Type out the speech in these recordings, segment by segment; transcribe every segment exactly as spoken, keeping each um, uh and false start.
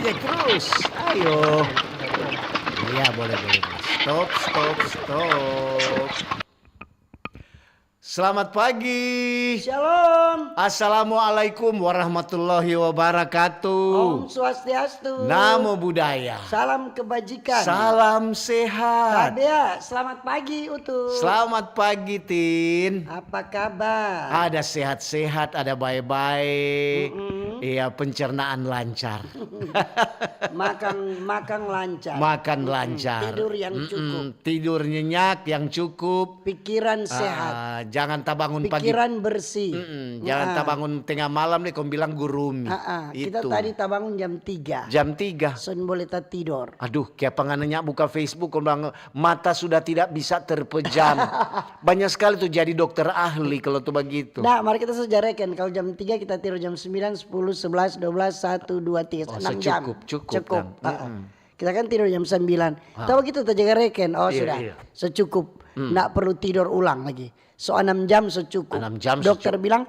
Cek terus. Ayo. Iya, boleh, boleh, boleh. Stop, stop, stop. Selamat pagi. Shalom. Assalamualaikum warahmatullahi wabarakatuh. Om Swastiastu. Namo Buddhaya. Salam kebajikan. Salam sehat. Tabea, selamat pagi, Utu. Selamat pagi, Tin. Apa kabar? Ada sehat-sehat, ada bae-bae. Mm-mm. Iya, pencernaan lancar. Makan, makan lancar. Makan Mm-mm. lancar. Tidur yang Mm-mm. cukup. Tidur nyenyak yang cukup. Pikiran sehat. Ah, jangan tabangun pagi. Pikiran bersih. Mm-mm. Jangan Ah. tabangun tengah malam deh, kong bilang gurumi. Ah, ah. Kita Itu. tadi tabangun jam tiga. Jam tiga. Son boleh tatidor. Aduh, kiapa ngana nyak buka Facebook, kong bilang, mata sudah tidak bisa terpejam. Banyak sekali tuh jadi dokter ahli kalau tuh begitu. Nah, mari kita sejarahkan. Kalau jam tiga kita tidur jam sembilan, sepuluh, sebelas, dua belas, satu, dua, tiga, Oh, enam jam. secukup, cukup, Cukup. kan? Ah, ah. Mm-mm. Kita kan tidur jam sembilan. Ah. Tahu gitu, terjaga reken. Oh, Iya, sudah. iya. Secukup. Hmm. Nggak perlu tidur ulang lagi. So, enam jam secukup. Enam jam Dokter secukup. bilang,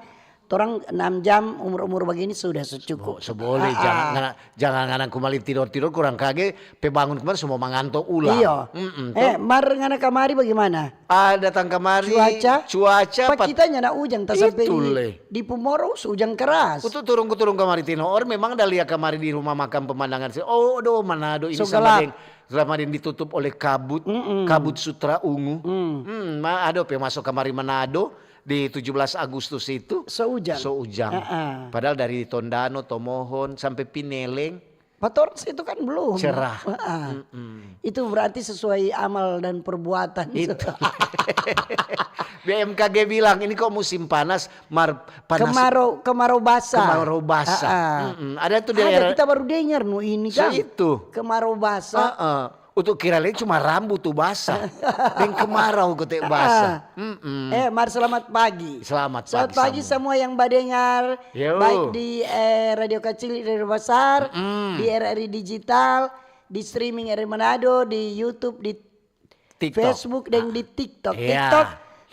"Torang enam jam umur-umur begini sudah secukup." Oh, so boleh. Ah, Jangan, ah. ngana, jangan ngana kembali tidur-tidur, kurang kage, pe bangun kemarin semua manganto ulang. Iyo. Mm-mm, Eh, toh? mar ngana kamari bagaimana? Ah, datang kamari, Cuaca? cuaca Pa pat-, kita nyanda ujang, ta sampe itu di, le. di Pumorous ujang keras. Kutu turung, kuturung kamari Tinoor, memang ada lia kamari di rumah makam pemandangan si-, oh, do, Manado ini So sama gelap. deng, sama deng ditutup oleh kabut, Mm-mm. kabut sutra ungu. Mm. Hmm, ma-, ado pe maso kamari Manado di tujuh belas Agustus itu. So ujang. So ujang. Ah, ah. Padahal dari Tondano, Tomohon, sampe Pineleng, Pa torang situ kan belum. Cerah. Heeh. Mm-mm. Itu berarti sesuai amal dan perbuatan. Itu. B M K G bilang, "Ini kok musim panas, mar-, panas." Kemarau, kemarau basah. Kemarau basah. Heeh. Mm-mm. Ada tuh Ada, daerah kita baru dengar, no, ini So kan. itu. Kemarau basah. Heeh. Untuk kira lei cuma rambu tu basah. Deng kemarau kote basah. Ah. Mm-mm. Eh, mar selamat pagi. Selamat Selamat pagi pagi semua. semua yang badengar, Yo. baik di, eh, Radio Kacil, Radio Basar, Mm-mm. di R R I Digital, di streaming R R I Manado, di YouTube, di TikTok. Facebook, dan di TikTok. Iya. TikTok,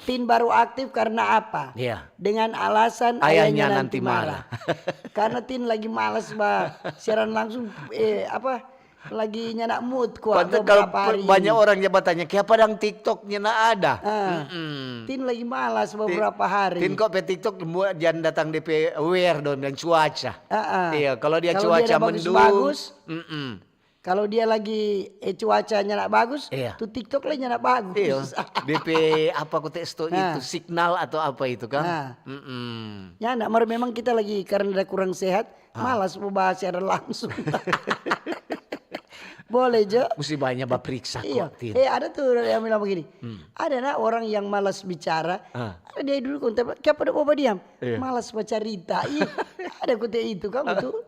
Tin baru aktif karena apa? Iya. Dengan alasan Ayahnya ayahnya nanti nanti marah. marah. Karena Tin lagi malas ba siaran langsung, eh, apa, lagi nyanda mood kwa Pantes kalau beberapa pe-, hari banyak ini. orang yang bertanya, "Kiapa dang TikToknya ndak ada?" Ah, Mm-mm. Tin lagi malas Tin, beberapa hari. Tin kok pe TikTok buat jangan datang D P W R dong, bilang cuaca. Ah, ah. Iya, kalau dia Kalau dia cuaca ada mendung, bagus-bagus, mm-mm. kalau dia lagi, eh, cuaca nyanda bagus, Iya. tu TikTok lagi nyanda bagus. Iya. D P apa kote sto Nah. itu, signal atau apa itu kan? Nah. Mm-mm. Ya, ndak, mar memang kita lagi karena ada kurang sehat, Ah. malas mo bahas siaran langsung. Boleh jo. Musti banyak baperiksa Iya. kok, Tin. Eh, ada tuh yang bilang begini, Hmm. ada nak orang yang malas bicara, Ah. ada dia dulu kontak, "Kiapa dong mo badiam?" Iya. "Malas bacarita." Ih, ada kote itu, kamu tuh.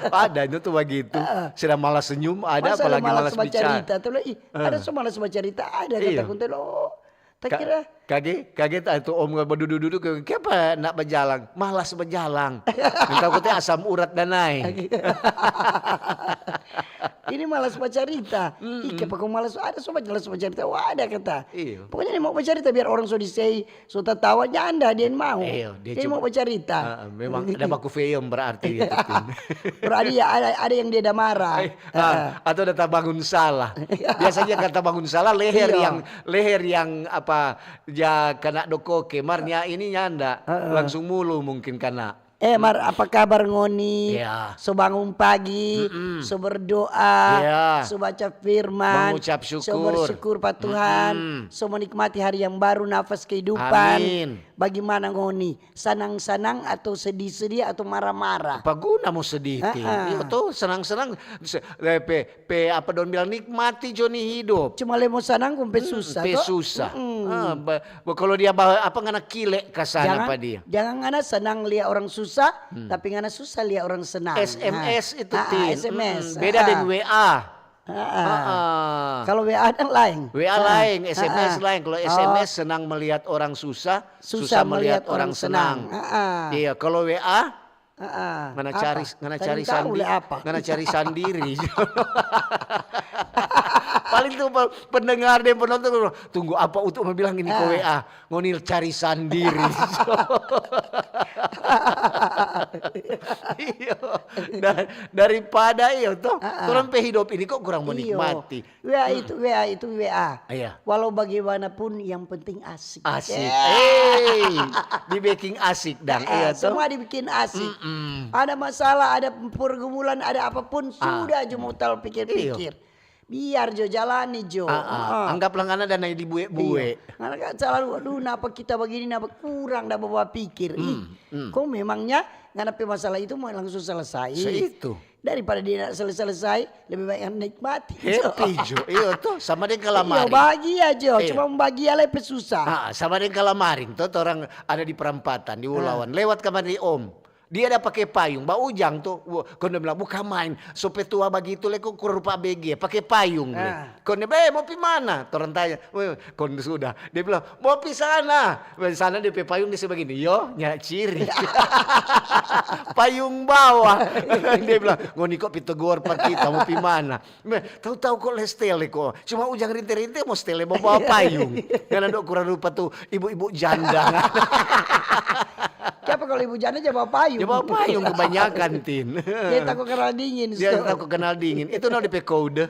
Ada itu tuh begitu. Ah. Sedang malas senyum, ada Masa apalagi malas malas bicara. bacarita? Tuh, ih, ada Ah. so malas bacarita, ada kata Iya. kontak lo. Ta Ka-, kira kage, kage ta tu om badudu-dudu ke, "Kiapa nak bajalang?" "Malas bajalang." Minta kote asam urat danai. Ini malas bacarita. Mm-mm. Ih, kiapa kong malas? Ada so malas bacarita. Wah, ada kata. Iyo. Pokoknya dia mau bacarita biar orang so disei, so tatawa. Nyanda, dia mau. Iyo, dia Dia cuma mau bacarita. Ah, memang ada baku feom berarti itu, Tin. Berarti ya ada, ada yang dia ada marah. Eh, Ah, atau ada tabangun salah. Biasanya kan tabangun salah, leher Iya. yang, leher yang apa, ja kena dokoke. Mar nya ini nyanda, Heeh. langsung mulu mungkin kena. Eh, mar, apa kabar ngoni? Iya. So bangun pagi, Mm-mm. so berdoa, Iya. so baca firman, Mengucap so syukur. bersyukur pa Tuhan, Mm-mm. so menikmati hari yang baru, nafas kehidupan. Amin. Bagaimana ngoni? Sanang-sanang atau sedih-sedih atau marah-marah? Apa guna mo sedih, Tin? Heeh. Iyo to, sanang-sanang. Se-, eh, pe, pe, apa dong bilang, nikmati jo ni hidup. Cuma lei mo sanang kong pe Hmm, susah pe to? susah. Mm-mm. Ah, ba-, ba-, kalau dia bawa, apa, ngana kile ka sana Jangan, pa dia. jangan ngana sanang lia orang susah, Hmm. tapi ngana susah lia orang senang. S M S Nah. itu, Ah, ah, Tin. S M S. Mm, beda Ah, ah. deng W A. Ah, ah. Ah, ah. Kalau W A ada lain. W A Ah, lain, ah, S M S ah. lain. Kalau Oh. S M S senang melihat orang susah, Susah susah melihat melihat orang orang senang. senang. Ah, ah. Iya, kalau W A, Ah, ah. ngana Apa? cari, ngana Tadi cari tahu sandi-, le apa? ngana cari sandiri. Paling tuh pe-, pendengar deh, penonton, "Tunggu apa Utu mau bilang ini ke Ah. W A?" Ngoni cari sandiri. Iyo. Da-, daripada iyo to, torang pe hidop ini kok kurang Iyo. menikmati. W A itu, W A itu W A. Iya. Walau bagaimanapun yang penting asik. Asik. Ya. Eh, dibikin asik dang. Eh, Iya to. Semua dibikin asik. Mm-mm. Ada masalah, ada pergumulan, ada apapun, Ah. sudah aja mau tahu pikir-pikir. Biar jo, jalani jo. Ah, ah. Ah. Anggaplah ngana ada naik di bue-bue. Iya. Ngana kan selalu, aduh, napa kita begini, napa kurang, dah bawa pikir. Ih, Hmm, hmm. kok memangnya ngana pe masalah itu mau langsung selesai? Seitu. Daripada dia nak selesai-selesai, lebih baik yang nikmati. Happy jo. Iyo to, sama deng kalamaring. Iya, bahagia jo. Iya. Cuma bahagia lah pe susah. Ah, sama deng kalamaring to, orang ada di perampatan, di Ulawan. Lewat kamari om. Dia ada pake payung, ba ujang to. Wah, kong dia bilang, "Bukan main, so pe tua bagitu le kong kurang rupa A B G, pake payung le." Ah. Kong dia, "Eh, mau pi mana?" Torang tanya. "Weh, kong sudah." Dia bilang, "Mau pi sana." Di sana dia pe payung dia sebegini, "Yo, nya ciri." Payung bawah. Dia bilang, "Ngoni kok pi tegor pa kita, mo pi mana?" Me, tau-tau kok le stele kok. Cuma ujang rinte-rinte mo stele mo bawa payung. Ngana do kurang rupa tu ibu-ibu janda. Kiapa kalau ibu janda ja bawa payung? Ya bawa payung kebanyakan, Tin. Dia tako kenal dingin. Dia so. tako kenal dingin. Itu no depe kode.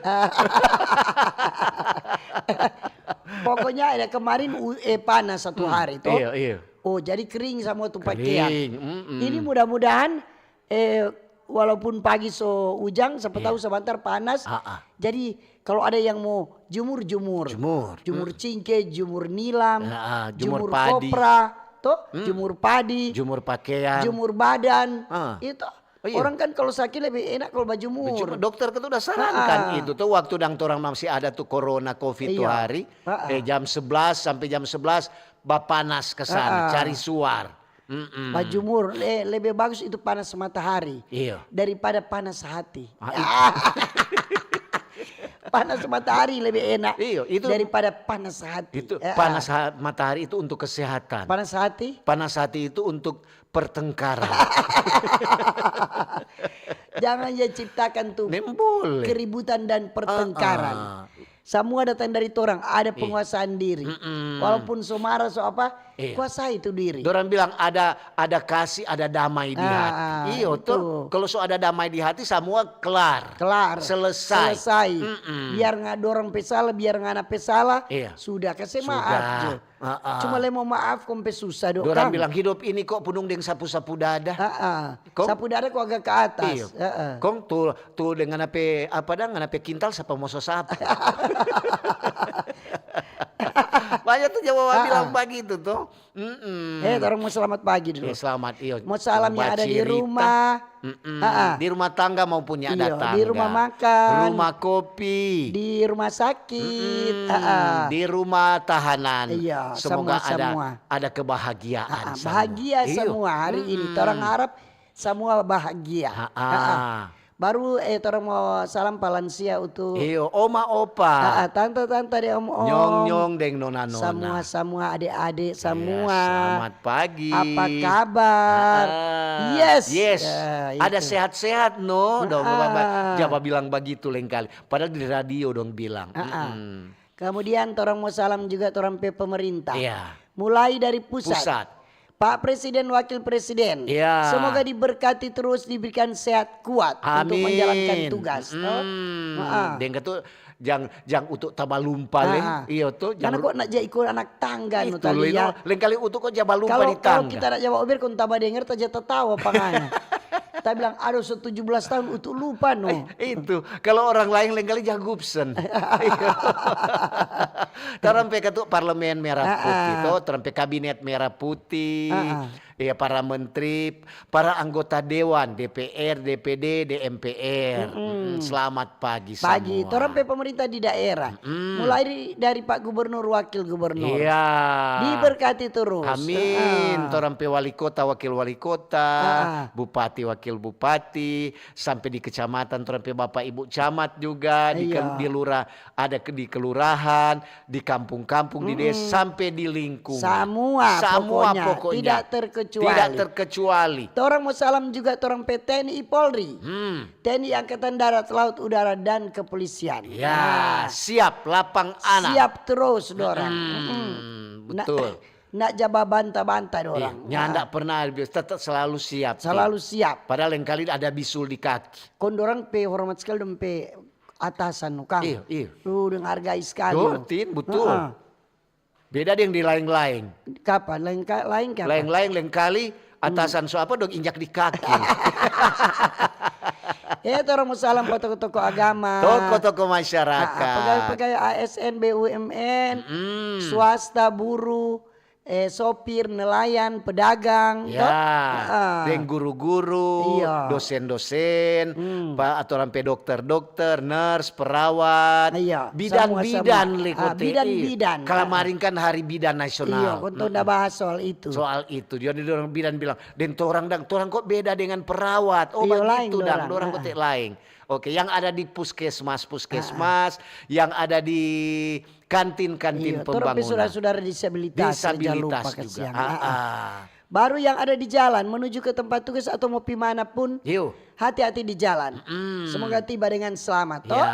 Pokoknya ada kemarin u- eh, panas satu hari toh. Iya, iya. Oh, jadi kering sama tu pakaian. Kering, mm-mm. Ini mudah-mudahan eh walaupun pagi so ujang, siapa tahu sebentar panas. Ah, ah. Jadi kalau ada yang mau jemur, jemur. Jemur, Jemur cingke, jemur nilam, Ah, ah, jemur jemur padi. Kopra, toh, jemur padi, Jemur pakaian. jemur badan. Ah. Itu Oh, iya. Orang kan kalau sakit lebih enak kalau baju mur. Cuma dokter kan udah sarankan itu tuh waktu dang torang masih ada tuh corona covid tuh Iya. hari. Ah, ah. Eh, jam sebelas sampai jam sebelas bapanas ke sana, Ah, ah. cari suar. Mm-mm. Baju mur, eh, lebih bagus itu panas matahari Iya. Daripada panas hati. Ah, Panas matahari lebih enak Iya, itu daripada panas hati. Itu Eh, panas ah. ha- matahari itu untuk kesehatan. Panas hati, Panas hati itu untuk pertengkaran. Jangan ya ciptakan tuh Nem boleh. Keributan dan pertengkaran. Ah, ah. Semua datang dari torang, ada penguasaan diri. Mm-mm. Walaupun so marah so apa, Iya. Kuasai tu diri. Dorang bilang ada ada kasih, ada damai di Ah, hati. ah, Iyo itu. Tuh. Kalau so ada damai di hati, semua kelar. Kelar. Selesai. Selesai. Mm-mm. Biar nggak dorang pe salah, biar ngana pe salah. Iya. Sudah kasih Sudah. maaf jo. Ah, ah. Cuma le mau maaf kong pe susah do. Dorang Kang. Bilang hidup ini kok punung deng sapu-sapu dada. Ah, ah. Kong? Sapu dada kok agak ke atas. Iyo. Ah, ah. Kong tuh tuh dengan apa apa dang, dengan apa kintal sapa mau so sapu. Banyak tuh Jawa Ah, bilang ah. Begitu tuh. Mm-mm. Eh, orang mau selamat pagi dulu. Eh, selamat, iyo. Mau salam yang ada di Bacirita. Rumah. Mm-mm. Ah, ah. Di rumah tangga maupun yang ada Iyo, tangga. Di rumah makan. Rumah kopi. Di rumah sakit. Mm-mm. Ah, ah. Di rumah tahanan. Iya, Semoga semua, ada semua. Ada kebahagiaan. Ah, ah, Semua. bahagia Iyo. Semua hari ini. Mm-mm. Orang harap semua bahagia. Ah, Ah, ah. ah. Baru eh orang mau salam pa lansia utu. Iyo, oma opa. Ah, ah, tante-tante deh om-om. Nyong-nyong deng nona-nona. Semua-semua adik-adik Iya, semua. Selamat pagi. Apa kabar? Ah, Yes. Yes. Ya, Ada itu. sehat-sehat no. Dong Ah. Baba, Jaba bilang begitu lengkali. Padahal di radio dong bilang. Ah, ah. Mm-mm. Kemudian orang mau salam juga orang pe pemerintah. Iya. Mulai dari pusat. Pusat. Pak Presiden, Wakil Presiden. Iya. Semoga diberkati terus, diberikan sehat kuat untuk Amin. Menjalankan tugas. Mm-mm. Toh? Ah. Deng katu jang jang utu taba lumpa le. Ah. Iyo tuh. Karena Jang kok nak jadi ikut anak tangga no itu le tadi ya. No. Lengkali utu kok jaba lumpa Kalau di kalau tangga. Kita nak jawab Uber kong taba denger taja tatawa pangana. Kita bilang aduh so tujuh belas tahun utu lupa no. Itu kalau orang lain lengkali jagupsen. Iya. Torang pe katu parlemen merah Ah, putih ah. Toh, torang pe kabinet merah putih. Ah, ah. Ya para menteri, para anggota dewan D P R, D P D, D M P R. Mm-mm, Selamat pagi, Pagi, semua. Torang pe pemerintah di daerah. Mulai dari, dari Pak Gubernur, Wakil Gubernur. Iya. Diberkati terus. Amin. Ah. Torang pe wali kota, wakil wali kota, Ah. bupati, wakil bupati, sampai di kecamatan, torang pe bapak ibu camat juga, di, Iya. di lurah, ada ke- di kelurahan, di kampung-kampung, di desa, sampai di lingkungan. Semua Semua pokoknya, pokoknya. Tidak terkecuali. Tidak terkecuali. Torang mau salam juga torang pe T N I Polri. Hmm. T N I Angkatan Darat, Laut, Udara, dan Kepolisian. Ya, siap lapang anak. Siap terus dorang. Hmm, Mm-mm. Nah, betul. Ndak ja babanta-banta dorang. Iya, nyanda pernah, tetap selalu siap. Selalu siap. Padahal lengkali ada bisul di kaki. Kong dorang pe hormat skali dong pe atasan no kang. Iya, iya. Lu deng hargai skali no. Tin, betul. Beda deng di laeng-laeng. Kapa? Laeng ka, laeng kapa? Laeng-laeng lengkali atasan so apa dong injak di kaki. Eh, torang mo salam pa toko-toko agama. Toko-toko masyarakat. Pegawai-pegawai A S N, B U M N, Mm. swasta, buruh, eh, sopir, nelayan, pedagang. Ya, deng guru-guru, dosen-dosen, pa atorang pe dokter-dokter, nurse, perawat, Iya, bidan-bidan semua. Leko. Ah, bidan-bidan. Kemarin kan hari bidan Iya, nasional. kong tong da bahas soal itu. Soal itu, jadi dorang bidan bilang, deng torang dang, torang kok beda dengan perawat. Oh, Iya, laeng bagitu dang, dorang. dorang kote laeng. Oke, yang ada di puskesmas, puskesmas, yang ada di kantin-kantin Iya, torang pe pembangunan. Saudara-saudara disabilitas, jangan Disabilitas lupa, juga. kasihan. Ah, Ah, ah. ah. Baru yang ada di jalan menuju ke tempat tugas atau mau pi mana pun, Yo. hati-hati di jalan. Mm. Semoga tiba dengan selamat, toh? Ya,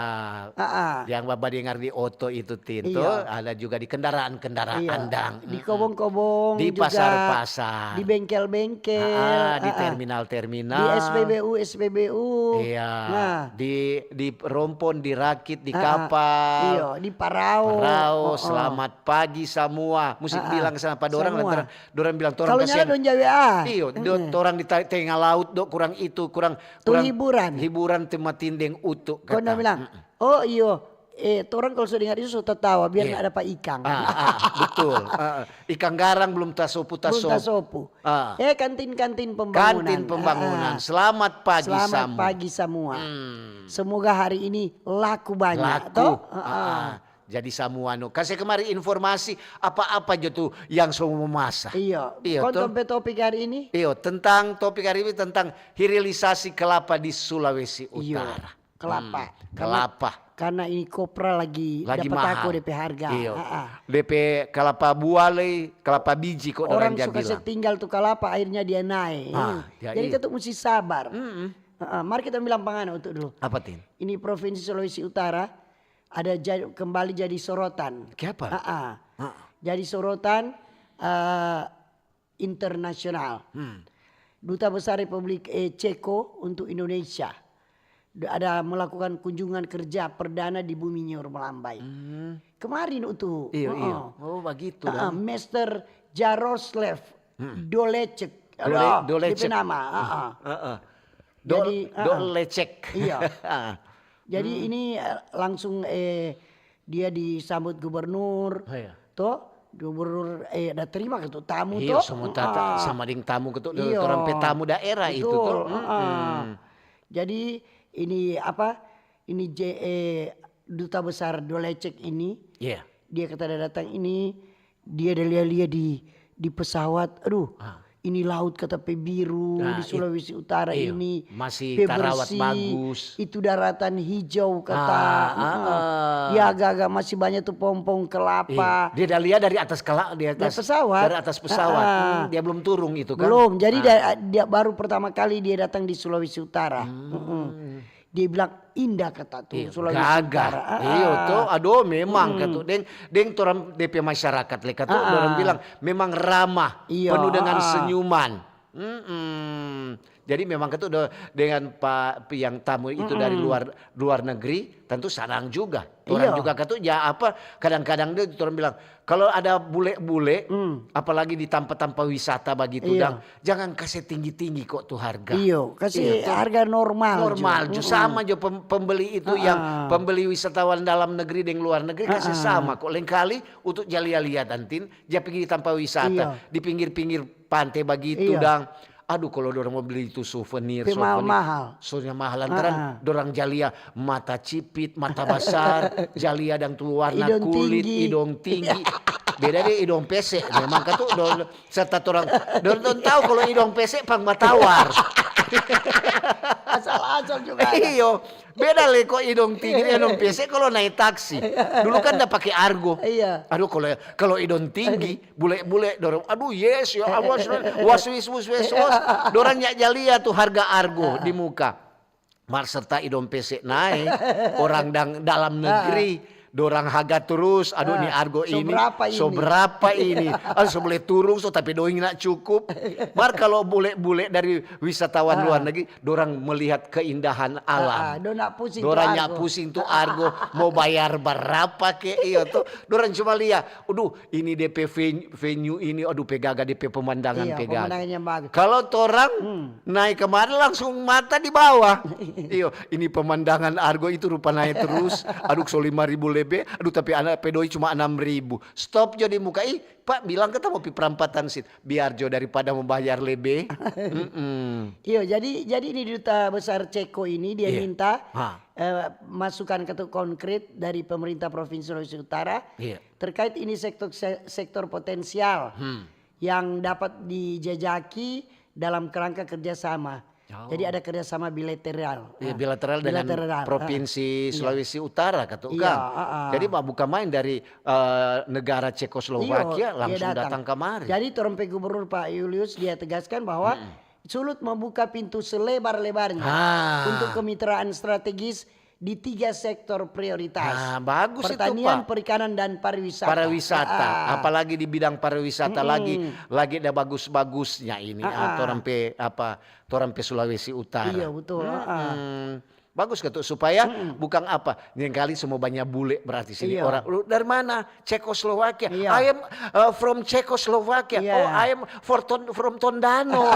Ah, ah. Yang baba dengar di oto itu, Tin, Iya. tuh, ada juga di kendaraan-kendaraan Iya. dang. Di Mm-mm. kobong-kobong Di juga, pasar-pasar. di bengkel-bengkel, Ah, di ah, ah. Terminal-terminal. Di S P B U, S P B U. Iya. Nah. Di di rompon, di rakit, di Ah, ah. kapal. Iya, di parao. Parao, Oh, oh. Selamat pagi semua. Mesti Ah, ah. Bilang sama dorang, Semua. lantaran dorang bilang torang Kalau nyala kasihan. dong jawe ah. Iyo, do- torang di ta- tengah laut do, kurang itu, kurang Tu kurang hiburan. Hiburan, tempat tindeng utu. Kau Kata. bilang, oh iyo, eh, torang kalau so dengar itu so tatawa biar Iya. Nggak dapat ikang. Ah, ah, betul. Ah, ah. Ikang garang belum tasopu Belum tasopu. Tasopu. Ah. Eh, kantin-kantin pembangunan. Kantin pembangunan. Ah, ah. Selamat pagi Selamat semua. Pagi semua. Hmm. Semoga hari ini laku banyak, Laku. Toh? Ah, ah. Jadi semua no. Kasih kemari informasi apa-apa aja tuh yang semua memasak. Iya. Iya, Konten toh. Pe topik hari ini? Iyo, tentang topik hari ini tentang hilirisasi kelapa di Sulawesi Iya, Utara. kelapa. Hmm, Karena- kelapa. Karena ini kopra lagi Lagi dapat mahal. Tako depe harga. Iyo. Ah, ah. Depe kelapa buale, kelapa biji kok Orang orang ja suka bilang. Tinggal tu kelapa akhirnya dia naik. Ah, ya, Jadi iya. Kita mesti sabar. Mm-mm. Ah, ah. Mari kita bilang pangana untuk dulu. Apa, Tin? Ini Provinsi Sulawesi Utara ada ja- kembali jadi sorotan. Kiapa? Ah, ah. Ah. Jadi sorotan eh, internasional. Hmm. Duta Besar Republik eh, Ceko untuk Indonesia d- ada melakukan kunjungan kerja perdana di bumi Nyiur Melambai. Hmm. Kemarin itu. Iyo, Heeh. iyo. Oh, begitu Ah, ah, dang. Mister Jaroslav Hmm. Dolecek. Dole- Aduh, Dolecek. Depe nama. Ah, ah. Heeh. Do- Jadi, ah, ah. Dolecek. Iya. Ah. Jadi ini eh, langsung eh, dia disambut gubernur, Oh, iya. Toh gubernur eh, ada terima ke tu tamu Iyo, toh. semua tata Ah. sama deng tamu ketu, Iyo. orang pe tamu daerah itu Betul, tuh. ah, ah. Jadi ini apa? Ini J, eh, duta besar Dolecek ini. Iya. Dia kata dia datang ini, dia ada lia-lia di di pesawat. Aduh, Ah. Ini laut kata pe biru Nah, di it- Sulawesi Utara Iyo, ini masih pe tarawat bersih, bagus. Itu daratan hijau kata. Ah, Heeh. ah, ah. Ya agak-agak masih banyak tuh pohon-pohon kelapa. Iya. Dia dah lihat dari atas kela- di atas pesawat. Dari atas pesawat. Ah. Hmm, dia belum turun itu kan. Belum. Jadi Ah. dia, dia baru pertama kali dia datang di Sulawesi Utara. Hmm. Heeh. Dia bilang indah kata tuh Iya, Sulawesi gagah. Utara. Ah, Iyo ah. Tuh, aduh memang Hmm. Katu. Deng deng torang depe masyarakat le Katu, Ah, ah. Orang bilang memang ramah, Iya, penuh dengan ah, ah. Senyuman. Mm-mm. Jadi memang Katu do- dengan pa yang tamu itu dari Mm-mm. luar luar negeri, tentu sanang juga. Orang Iya. juga Katu ya apa, kadang-kadang dia orang bilang kalau ada bule-bule, Hmm. apalagi di tampa-tampa wisata bagitu, Iya. Dang, jangan kasih tinggi-tinggi kok tuh harga. Iyo, kasih Iya, tuh. harga normal. Normal, Jo. ju Mm-mm. Sama jo pem- pembeli itu Ah, yang ah. Pembeli wisatawan dalam negeri deng luar negeri kasih Ah, ah. Sama kok. Lain kali untuk ja lia-lia Tin, ja pigi di tampa wisata, Iya. Di pinggir-pinggir pante bagitu, Iya. Dang. Aduh, kalau dorang mo beli itu souvenir, Pe souvenir. mahal-mahal. Soalnya mahal lantaran Ah, ah. Dorang ja lia mata cipit, mata basar, ja lia dang tu warna Idong kulit, tinggi. Idong tinggi. Beda deh idong pesek. Memang Katu do- serta orang dorang tahu kalau idong pesek pang batawar. Asal-asal juga ada. Iyo, beda le kok idong tinggi, idong pesek kalau naik taksi. Dulu kan dah pakai argo. Iya. Aduh, kalau kalau idong tinggi, bule-bule dorang, aduh yes ya, awas, was, wis, wis, wis, was. Dorang nyak ja lia tuh harga argo di muka. Mar serta idong pesek naik, orang dang dalam negeri, Dorang haga terus, aduh, ni argo ini, so berapa ini? Aduh, so boleh turung, so, tapi doi nyanda cukup. Mar kalau bule-bule dari wisatawan luar negeri, dorang melihat keindahan alam. Dorang nyanda pusing tu argo, mau bayar berapa ke, iyo to. Dorang cuma lia, aduh, ini depe ven-, venue ini, aduh, pe gaga, depe pemandangan pe gaga. Kalau torang nae kamari langsung mata di bawah. Iyo, ini pemandangan argo itu rupa nae terus. Aduh, so lima ribu lebe. Aduh, tapi anak pe doi cuma enam ribu. Stop jo di muka. Ih, Pak, bilang kita mo pi prampatan sit. Biar jo daripada mo bayar lebe. Mm-mm. Iyo, jadi, jadi ini Duta Besar Ceko ini dia minta, eh, masukan katu konkret dari pemerintah Provinsi Sulawesi Utara terkait ini sektor, se-, sektor potensial yang dapat dijajaki dalam kerangka kerjasama. Jadi ada kerjasama bilateral. Iya, bilateral dengan Provinsi Sulawesi Utara, katu kan? Jadi, ma-, bukan main dari, eh, negara Cekoslovakia langsung datang kamari. Jadi, torang pe gubernur Pak Julius, dia tegaskan bahwa Sulut membuka pintu selebar-lebarnya untuk kemitraan strategis di tiga sektor prioritas. Ah, bagus itu, Pak. Pertanian, perikanan, dan pariwisata. Pariwisata, apalagi di bidang pariwisata lagi, lagi ada bagus-bagusnya ini, ah, torang pe, apa, torang pe Sulawesi Utara. Iya, betul, ah. Bagus katu, supaya bukan apa, lain kali semua banya bule berarti sini orang, "Lu dari mana?" "Cekoslovakia." "I am, uh, from Czechoslovakia." "Oh, I am for Ton-, from Tondano."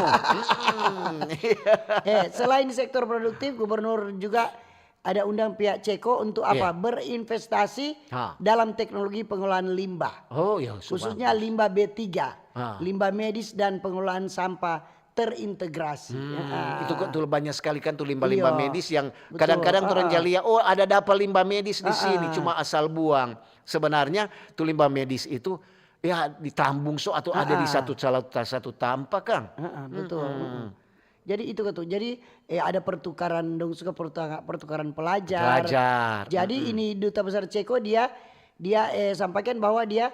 Eh, selain sektor produktif, gubernur juga ada undang pihak Ceko untuk apa? Berinvestasi dalam teknologi pengolahan limbah. Oh, ya, khususnya limbah B tiga, limbah medis dan pengolahan sampah terintegrasi. Hmm, itu kok tuh banyak sekali kan tuh limbah-limbah medis yang kadang-kadang orang ja lia, "Oh, ada dapa limbah medis di sini," cuma asal buang. Sebenarnya tuh limbah medis itu ya ditambung so atau ada di satu, satu, satu tampa, kang. Heeh, betul. Jadi itu katu. Jadi, eh, ada pertukaran dong suka pertuka-, pertukaran pelajar. Pelajar. Jadi ini Duta Besar Ceko dia, dia, eh, sampaikan bahwa dia,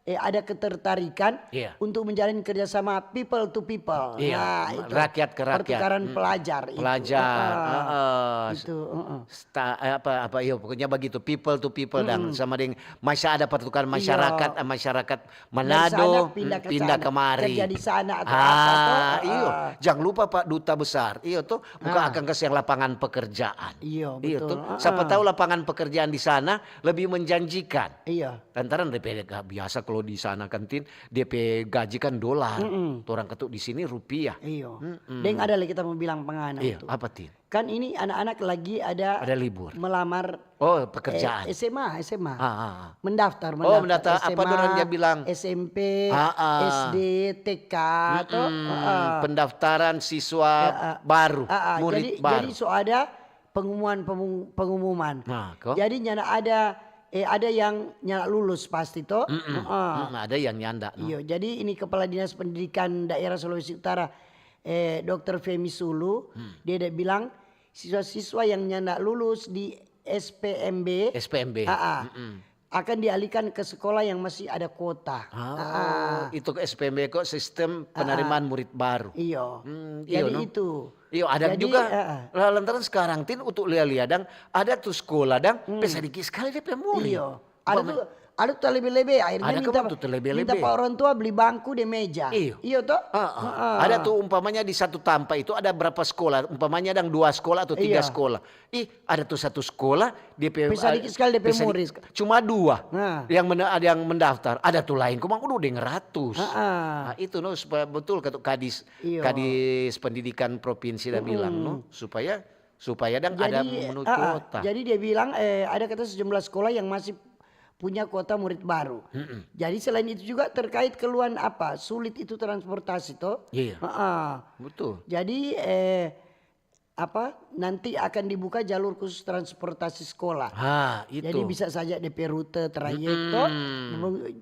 eh, ada ketertarikan untuk menjalin kerjasama people to people. Iya, nah, itu rakyat ke rakyat. Pertukaran pelajar itu. Pelajar, heeh. Itu, heeh. Sta-, eh, apa, apa, iya, pokoknya begitu, people to people, dang, sama deng masih ada pertukaran masyarakat, eh, masyarakat Manado, pindah kemari. Kerja di sana atau apa, toh? Iyo. Jang lupa, Pak Duta Besar. Iyo, toh. Buka akang kasiang lapangan pekerjaan. Iyo, betul. Toh. Siapa tahu lapangan pekerjaan di sana lebih menjanjikan. Iya. Lantaran depe ga-, biasa kalau di sana kan, Tin, depe gaji kan dolar. Torang katu di sini rupiah. Iyo. Deng ada lagi kita mau bilang pangana itu. Apa, Tin? Kan ini anak-anak lagi ada libur. Melamar, oh, pekerjaan. Eh, S M A, S M A. Ah, ah, ah. Mendaftar, oh, mendaftar. Apa S M A, dorang dia bilang? S M P, ah, ah. S D, T K, toh? Ah, ah. Pendaftaran siswa baru, murid baru. Jadi, jadi so ada pengumuman, pengum-, pengumuman. Nah, kok? Jadi nyanda ada, eh, ada yang nyanda lulus pasti, toh? Ah, ah. Ada yang nyanda, no? Iyo, jadi ini Kepala Dinas Pendidikan Daerah Sulawesi Utara, eh, Dokter Femi Sulu, dia ada bilang, siswa-siswa yang nyanda lulus di S P M B. S P M B. Aa, akan dialihkan ke sekolah yang masih ada kuota. Ah, itu ke S P M B kok sistem penerimaan murid baru. Iyo. Hmm, iyo, jadi no? Itu. Iyo, ada juga. Lah, lantaran sekarang, Tin, untuk lia-lia dang, ada tu sekolah dang, pe sadiki sekali dia pe murid. Iyo. Ada tu, ada tu talebe-lebe, akhirnya minta, minta pa orang tua beli bangku deng meja. Iyo. Iyo to? Heeh. Heeh. Ada tu umpamanya di satu tampa itu ada berapa sekolah, umpamanya dang dua sekolah atau tiga sekolah. Ih, ada tu satu sekolah, dia pe, pe sadiki sekali dia pe murid. Cuma dua yang mena-, ada yang mendaftar. Ada tu lain, kong udah deng ratus. Heeh. Nah, itu no, supaya betul kata kadis, kadis pendidikan provinsi dah bilang no, supaya supaya dang ada menu kuota. Jadi dia bilang, eh, ada kata sejumlah sekolah yang masih punya kuota murid baru. Jadi selain itu juga terkait keluhan apa, sulit itu transportasi toh. Iya. Heeh. Betul. Jadi, eh, apa, nanti akan dibuka jalur khusus transportasi sekolah. Ha, itu. Jadi bisa saja depe rute trayek toh.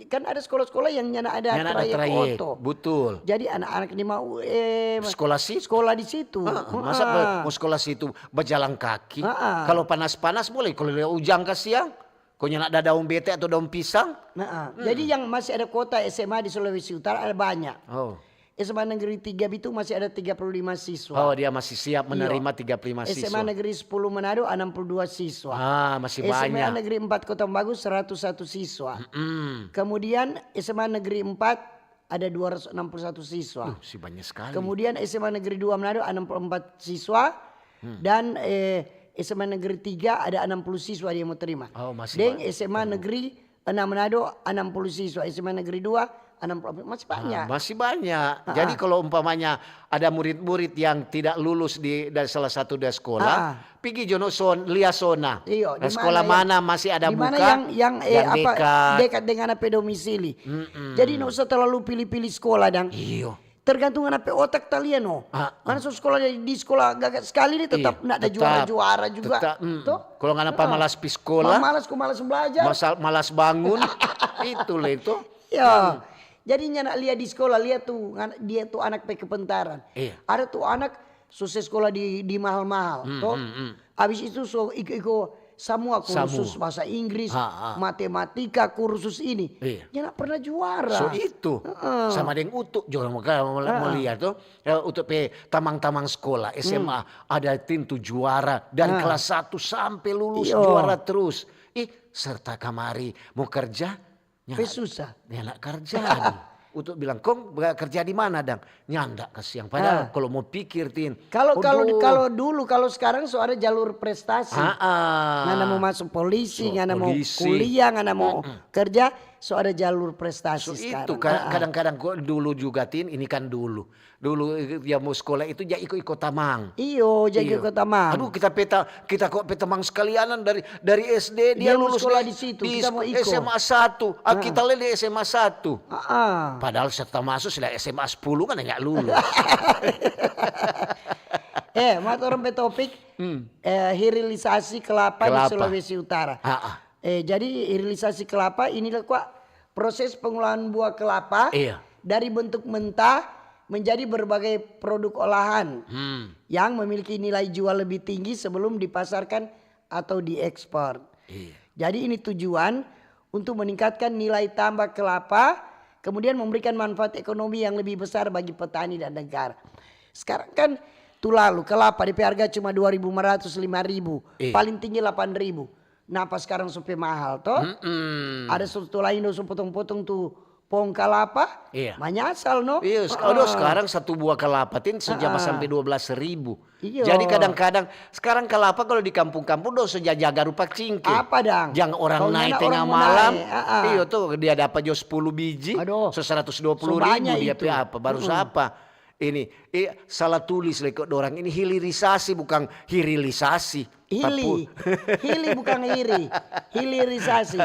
Kan ada sekolah-sekolah yang nyanda ada trayek oto. Betul. Jadi anak-anak ni mau, eh, sekolah situ. Sekolah di situ. Heeh, masa mau sekolah situ bajalan kaki? Heeh. Kalau panas-panas boleh, kalau lia ujang kasiang, kong nyanda ada daun bete atau daun pisang. Heeh. Jadi yang masih ada kuota S M A di Sulawesi Utara ada banyak. Oh. S M A Negeri tiga Bitung masih ada tiga puluh lima siswa. Oh, dia masih siap menerima tiga puluh lima S M A siswa. Negeri sepuluh Manado enam puluh dua siswa. Ah, masih S M A banyak. Negeri empat Kota Bagus seratus satu siswa. Hmm. Kemudian S M A Negeri empat ada dua ratus enam puluh satu siswa. Uh, si banyak sekali. Kemudian S M A Negeri dua Manado enam puluh empat siswa. Hmm. Dan eh, S M A Negeri tiga ada enam puluh siswa dia mau terima. Oh, masih Deng banyak. S M A Negeri enam Manado enam puluh siswa, S M A Negeri dua enam puluh, masih banyak. Ah, masih banyak. Jadi kalau umpamanya ada murid-murid yang tidak lulus di dari salah satu dari sekolah, Ah. pigi jo no son, lia sona. Iyo, di Nah, sekolah mana mana masih ada di mana buka? Yang yang eh, Yang apa dekat. Dekat dengan apa domisili. Jadi nggak usah terlalu pilih-pilih sekolah dang. Iyo. Tergantung apa otak talian no. Ah, Mana so sekolah di, di sekolah gaga sekali ni tetap Iya, nak ada tetap, juara-juara juga. tetap, mm. Toh? Kalau ngana Ah. pamalas pi sekolah, Pamalas ko malas belajar. masal, malas bangun, itu le itu. Ya. Jadi nyanda lia di sekolah, lia tu ngana- dia tu anak pe kepintaran. Iya. Ada tu anak so se sekolah di di mahal-mahal, toh. Habis itu so iko-iko samua kursus bahasa Inggris, Ha, ha. matematika, kursus ini. Iya. Nyanda pernah juara. So itu sama deng Utu juga mau, mau, mau lihat tuh. Ya, Utu pe tamang-tamang sekolah S M A ada tim tu juara dari kelas satu sampai lulus Iyo. Juara terus. Ih, serta kamari mau kerja Pe susah. Nyanda kerja. Aduh. Utu bilang, "Kong ba-, kerja di mana, dang?" Nyanda kasiang. Padahal kalau mau pikir, Tin. Kalau kalau aduh. Kalau dulu, kalau sekarang so ada jalur prestasi. Ah, ah. Ngana mau masuk polisi, So, ngana mau polisi. Kuliah, ngana mau kerja, so ada jalur prestasi So, sekarang. itu ka- kadang-kadang kok dulu juga, Tin, ini kan dulu. Dulu ya mau sekolah itu ja iko-iko tamang. Iyo, jadi kota mang. Aduh, kita peta kita kok peta mang sekalianan dari dari S D dia, Dia mau lulus sekolah di situ, kita mau iko. S M A satu. Ah, kita le di S M A satu. Ah, ah. Padahal serta masuk sudah S M A sepuluh kan nggak lulus. Eh, mat orang pe topik eh, hilirisasi kelapa, Kelapa. Di Sulawesi Utara. Ah, ah. Eh, jadi hilirisasi kelapa inilah kwa proses pengolahan buah kelapa Iya. Dari bentuk mentah menjadi berbagai produk olahan Hmm. yang memiliki nilai jual lebih tinggi sebelum dipasarkan atau diekspor. Iya. Jadi ini tujuan untuk meningkatkan nilai tambah kelapa, kemudian memberikan manfaat ekonomi yang lebih besar bagi petani dan negara. Sekarang kan tu lalu kelapa depe harga cuma dua ribu lima ratus, lima ribu, Iya. Paling tinggi delapan ribu. Napa sekarang so pe mahal toh? Mm-mm. Ada satu lain dong so potong-potong tu pohon kelapa, Iya. Manyasal no? Iya, sek- aduh, sekarang satu buah kelapa, Tin, sejam sampai dua belas ribu. Iya. Jadi kadang-kadang sekarang kelapa kalau di kampung-kampung dong so jaga rupa cingke. Apa dang? Jangan orang Kalau naik nyanda tengah orang mau malam. naik, ah, ah. Iya tuh dia dapat jo sepuluh biji. Aduh. So seratus dua puluh ribu So banyak dia itu. pe apa? Baru siapa? Ini eh, salah tulis le kok dorang ini hilirisasi bukan hirilisasi. Hili. Tapu- Hili bukan hiri. Hilirisasi.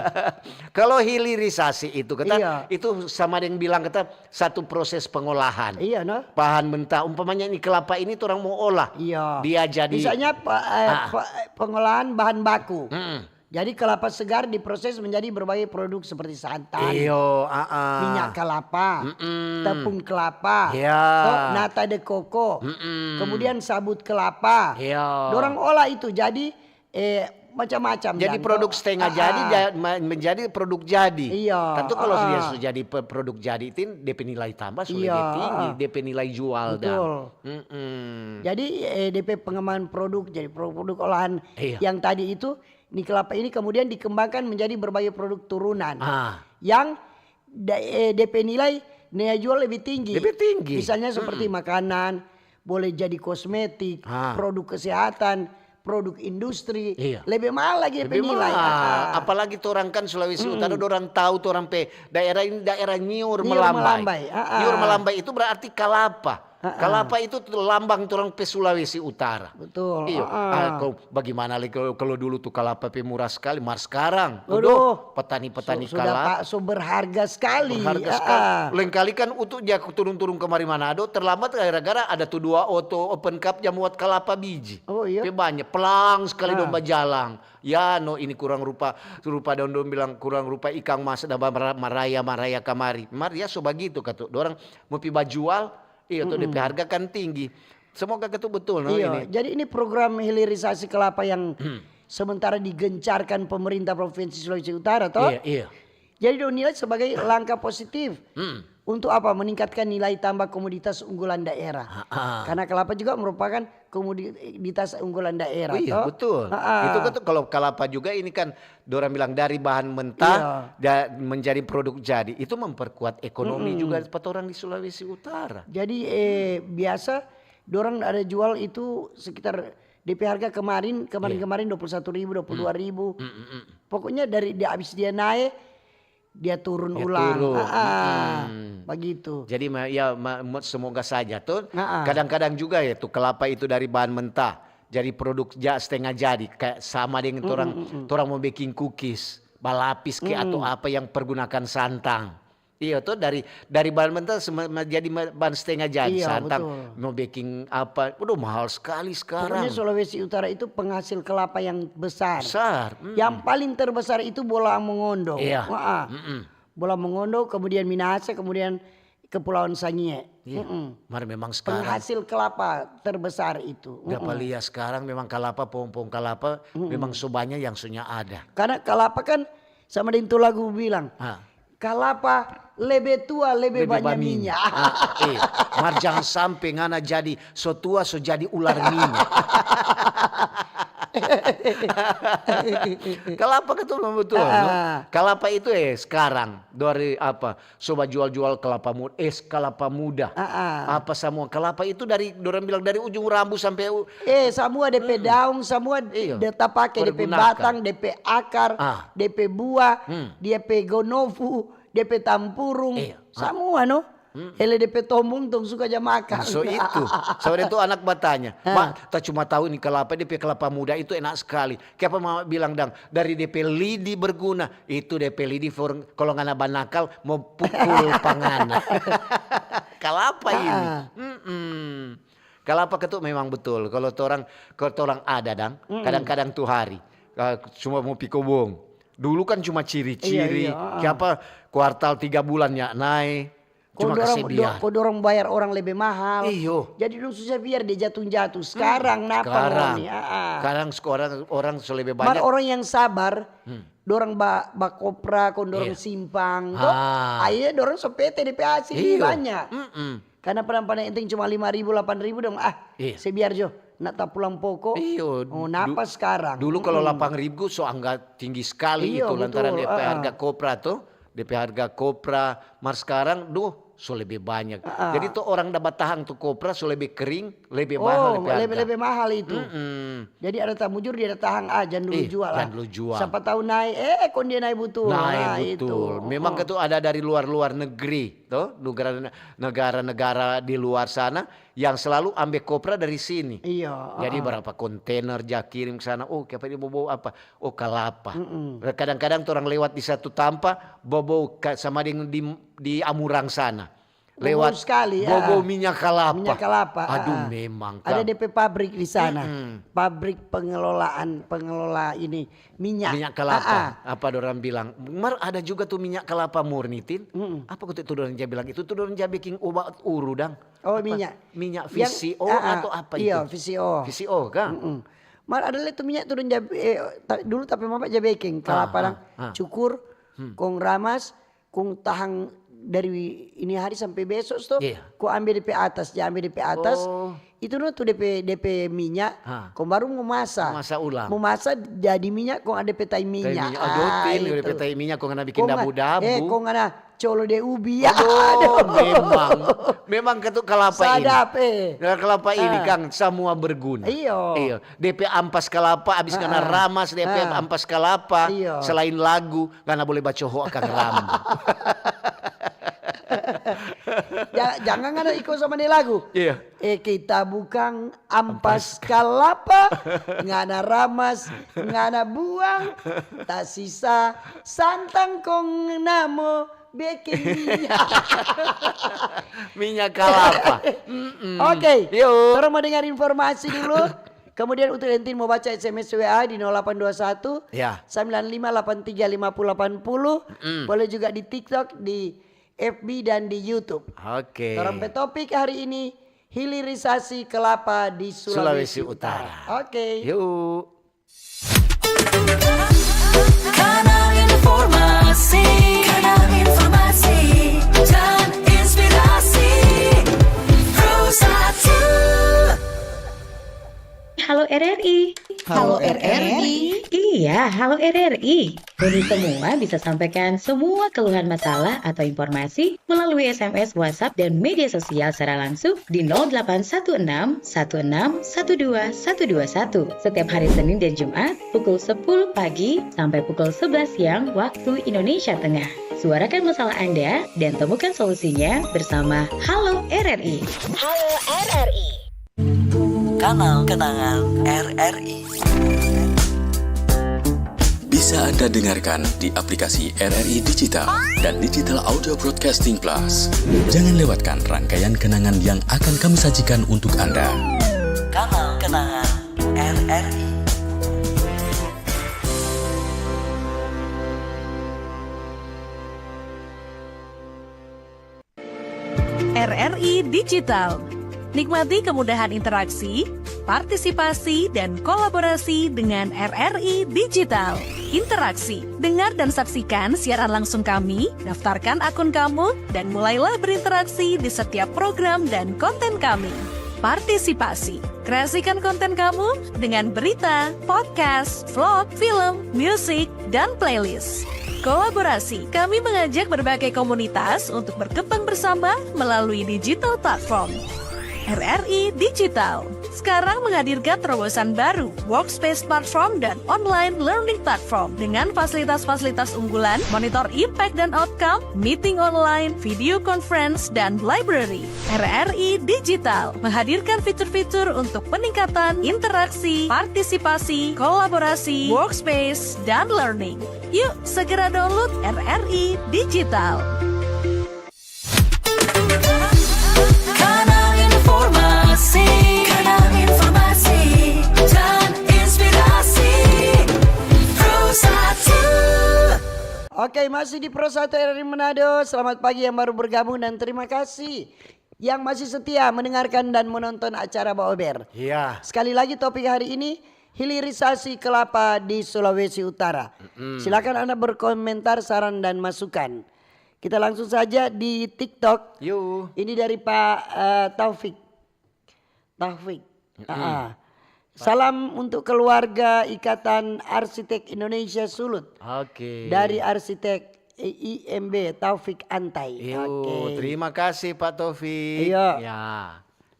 Kalau hilirisasi itu kata Iya. itu sama dengan bilang kata satu proses pengolahan. Iya no? Bahan mentah umpamanya ini kelapa ini orang mau olah. Iya. Dia jadi Misalnya pe- eh, Ah. pe- pengolahan bahan baku. Mm-mm. Jadi kelapa segar diproses menjadi berbagai produk seperti santan, Iyo, ah, ah. minyak kelapa, Mm-mm. tepung kelapa, Iya. toh, nata de coco, Mm-mm. kemudian sabut kelapa. Iya. Dorang olah itu jadi eh, macam-macam. Jadi dan produk toh, setengah ah, jadi ah. ja- ma- menjadi produk jadi. Iya, Tentu kalau ah, dia ah. sudah jadi pe- produk jadi, Tin, dia pe nilai tambah sudah Iya, dia tinggi, ah, ah. dia pe nilai jual dah. Betul. Mm-mm. Jadi eh, D P pengembangan produk jadi produk olahan Iya. yang tadi itu, ni kelapa ini kemudian dikembangkan menjadi berbagai produk turunan Ah. yang da- eh, D P nilai nilai jual lebih tinggi. Lebih tinggi. Misalnya seperti makanan, boleh jadi kosmetik, Ah. produk kesehatan, produk industri, Iya. lebih mahal lagi D P Lebih nilai. mahal. Ah, ah. Apalagi orang kan Sulawesi Utara, orang tahu orang pe daerah ini daerah nyiur, Nyiur melambai. melambai, ah, ah. Nyiur melambai itu berarti kalapa. Ah, ah. Kalapa itu tuh lambang orang pe Sulawesi Utara. Betul. Iyo, Ah, ah. ah, kalau bagaimana lagi kalau, kalau dulu tuh kalapa pe murah sekali, mar sekarang. Waduh. Aduh, petani-petani So- sudah kalapa. pa- so berharga sekali. Berharga Ah, sekali. ah. Lengkali kan Utu ja turun-turun kemari Manado terlambat gara-gara ada tuh dua oto open cup ja muat kalapa biji. Oh, iya? Pe banyak, pelang sekali Ah. domba jalang. Ya no ini kurang rupa, rupa dong dong bilang kurang rupa ikang mas da mara- maraya maraya kamari. Mar ya so bagitu katu. Dorang mau pi bajual, iya tuh D P harga kan tinggi. Semoga katu betul no Iya, ini. Jadi ini program hilirisasi kelapa yang sementara digencarkan pemerintah Provinsi Sulawesi Utara toh. Iya, iya. Jadi dong nilai sebagai langkah positif Hmm. Untuk apa? Meningkatkan nilai tambah komoditas unggulan daerah. Ha-ha. Karena kelapa juga merupakan komoditas unggulan daerah, Oh iya, toh? Betul. Ha-ha. Itu kan tuh kalau kelapa juga ini kan dorang bilang dari bahan mentah Iya. da- menjadi produk jadi. Itu memperkuat ekonomi juga buat orang di Sulawesi Utara. Jadi eh, biasa dorang ada jual itu sekitar D P harga kemarin, kemarin-kemarin dua puluh satu ribu, dua puluh dua ribu. Pokoknya dari dia habis dia naik, dia turun Dia ulang. turun. Ah, ah. Mm-mm. Begitu. Jadi ma- ya ma- mo- semoga saja tuh. Ah, ah. Kadang-kadang juga ya tuh kelapa itu dari bahan mentah. Jadi produk ja setengah jadi kayak sama dengan orang orang mau bikin cookies, balapis ke atau apa yang pergunakan santang. Iya tuh dari dari bahan mentah sema- ma- jadi ma- bahan setengah jadi Iya, santang betul. mau bikin apa, udah mahal sekali sekarang. Pokoknya Sulawesi Utara itu penghasil kelapa yang besar. Besar. Mm. Yang paling terbesar itu Bola Mongondo. Iya. Wah, Mm-mm. Bola Mongondo, kemudian Minahasa, kemudian Kepulauan Sangihe. Iya. Mm-mm. Mar memang sekarang Penghasil kelapa terbesar itu. Dapa lia sekarang memang kalapa pohon-pohon kalapa memang so banya yang sonya ada. Karena kelapa kan sama deng tu lagu bilang, Ah. kalapa lebe tua lebe, Lebe banya bamin. minyak. Ah, eh, mar jangan sampe ngana jadi so tua so jadi ular minyak. Kalapa kan tu memang betul, no? Ah. Kalapa itu eh sekarang dari apa? So bajual-jual kelapa muda, es kelapa muda. Ah, ah. Apa semua kelapa itu dari dorang bilang dari ujung rambu sampe u- Eh, semua depe daun, semua Iya. dia tapake depe Pergunakan. batang, depe akar, Ah. depe buah, Hmm. depe gonofu, depe tampurung, Iya. semua no. Hele depe tombong tong suka ja makan. So itu, so itu anak batanya, Ah. "Ma, ta cuma tahu ini kelapa, depe kelapa muda itu enak sekali. Kiapa mama bilang dang, dari depe lidi berguna, itu depe lidi for, kalau ngana banakal mau pukul pangana." Kalapa ini. Ah. Mm-mm. Kalapa ketu memang betul. Kalau torang, kalau torang ada dang, kadang-kadang tu hari, eh, cuma mau pi kobong. Dulu kan cuma ciri-ciri, Iya, iya, ah. Kiapa kuartal tiga bulan ya nae, Kong cuma dorang, kase biar. do- kong dorang bayar orang lebe mahal. Iyo. Jadi dong susah biar dia jatuh-jatuh. Sekarang napa Sekarang, ngoni? Ah, ah. Sekarang orang, orang so lebe Mar banyak. Orang yang sabar, Hmm. dorang ba, ba kopra, kong dorang Iya. simpang. Toh, Ah. akhirnya dorang so pete depe hasil Iyo. banyak. Mm-mm. Karena padang-padang enteng cuma lima ribu, delapan ribu dong. Ah, Iya. se biar jo. Nak ta pulang poko. Iyo, Oh, du- napa sekarang? Dulu kalau Mm-mm. delapan ribu so angka tinggi sekali Iyo, itu lantaran betul, depe ah. Harga kopra tuh, depe harga kopra. Mar sekarang, duh, so lebe banyak. Ah, ah. Jadi tuh orang da batahang tu kopra so lebe kering, lebe Oh, mahal depe harga. lebe-lebe mahal itu. Mm-mm. Jadi ada tamujur dia datang, ah, jangan dulu Ih, jual lah. jangan dulu jual. Siapa tahu naik, eh, kong dia naik betul. Nah, Nah, betul. Itu. Memang Oh. Ketu ada dari luar-luar negeri, toh, negara-negara di luar sana yang selalu ambe kopra dari sini. Iya. Jadi Ah. berapa kontainer ja kirim ke sana, oh, kiapa dia bawa apa? Oh, kalapa. Mm-mm. Kadang-kadang orang lewat di satu tampa, bawa ka- sama dengan di, di Amurang sana. Bobou Lewat sekali, bobou ah. Minyak kalapa. Minyak kalapa, Aduh, ah. Memang Ada Kang. D P pabrik di sana. Mm-mm. Pabrik pengelolaan, pengelola ini minyak. Minyak kelapa, Ah, ah. Apa dorang bilang? Mar ada juga tuh minyak kelapa murni, Tin. Mm-mm. Apa kata itu dorang ja bilang? Itu tuh dorang ja bikin obat uru dang. Oh, Apa? Minyak. Minyak Yang- V C O ah, ah. Atau apa Iya, itu? V C O. V C O kan? Mm-mm. Mar ada le tu minyak turun jabe, eh, ta- dulu tapi mama jabekeng kelapa Ah, dang ah, ah. Cukur, kong ramas, kong tahang dari ini hari sampai besok sto. Iya. Kong ambe depe atas, ja ambe depe atas. Oh. Itu no tu depe depe minyak, Ha. kong baru mo masa. Masa ulang. Mo masa jadi minyak, kong ada depe tai minyak. Minyak. Aduh, Ah, Tin, itu. Depe tai minyak kong ada bikin Kong nga- dabu-dabu. Eh, kong ada colo de ubi. Aduh, memang. Memang ketu kelapa ini. Sadap, eh. Nah, kelapa ini Ah. Kang semua berguna. Iyo. Iyo. Depe ampas kelapa abis ngana Ah, ah. ramas depe Ah. ampas kelapa. Iyo. Selain lagu, ngana boleh bacoho akang rambu. Ja- jangan ada iko sama ni lagu. Iya. Eh, kita bukang ampas kalapa, ngana ramas, ngana buang, tasisa santang kong namo beking minyak. Minyak kelapa. Mm-mm. Oke, Yo. Torang mau dengar informasi dulu. Kemudian untuk yang mau baca S M S W A di nol delapan dua satu, Ya. sembilan lima delapan tiga lima puluh delapan puluh. Mm. Boleh juga di TikTok, di F B dan di YouTube. Oke. Torang pe topik hari ini, hilirisasi kelapa di Sulawesi, Sulawesi Utara. Oke. Yuk. Kanal informasi, kanal informasi, dan Halo R R I. Iya, halo R R I. Ini semua bisa sampaikan semua keluhan masalah atau informasi melalui S M S, WhatsApp, dan media sosial secara langsung di nol delapan satu enam satu enam satu dua satu dua satu setiap hari Senin dan Jumat pukul sepuluh pagi sampai pukul sebelas siang waktu Indonesia Tengah. Suarakan masalah Anda dan temukan solusinya bersama Halo R R I. Halo R R I. Kanal Kenangan R R I. Bisa Anda dengarkan di aplikasi R R I Digital dan Digital Audio Broadcasting Plus. Jangan lewatkan rangkaian kenangan yang akan kami sajikan untuk Anda. Kanal Kenangan R R I. R R I Digital. Nikmati kemudahan interaksi, partisipasi, dan kolaborasi dengan R R I Digital. Interaksi, dengar dan saksikan siaran langsung kami, daftarkan akun kamu, dan mulailah berinteraksi di setiap program dan konten kami. Partisipasi, kreasikan konten kamu dengan berita, podcast, vlog, film, musik, dan playlist. Kolaborasi, kami mengajak berbagai komunitas untuk berkembang bersama melalui digital platform. R R I Digital sekarang menghadirkan terobosan baru, workspace platform dan online learning platform dengan fasilitas-fasilitas unggulan, monitor impact dan outcome, meeting online, video conference, dan library. R R I Digital menghadirkan fitur-fitur untuk peningkatan interaksi, partisipasi, kolaborasi, workspace, dan learning. Yuk, segera download R R I Digital. Kanal informasi, kanal informasi, dan inspirasi. Pro satu. Oke, masih di Pro satu R R I Manado. Selamat pagi yang baru bergabung dan terima kasih yang masih setia mendengarkan dan menonton acara Baober. Iya. Sekali lagi, topik hari ini, hilirisasi kelapa di Sulawesi Utara. Mm-mm. Silakan Anda berkomentar, saran, dan masukan. Kita langsung saja di TikTok. Yuk. Ini dari Pak, eh, Taufik. Taufik. Mm-mm. Ah. Salam untuk keluarga Ikatan Arsitek Indonesia Sulut. Oke. Dari Arsitek I M B Taufik Antai. Yo, oke. Terima kasih, Pak Taufik. Iya. Ya.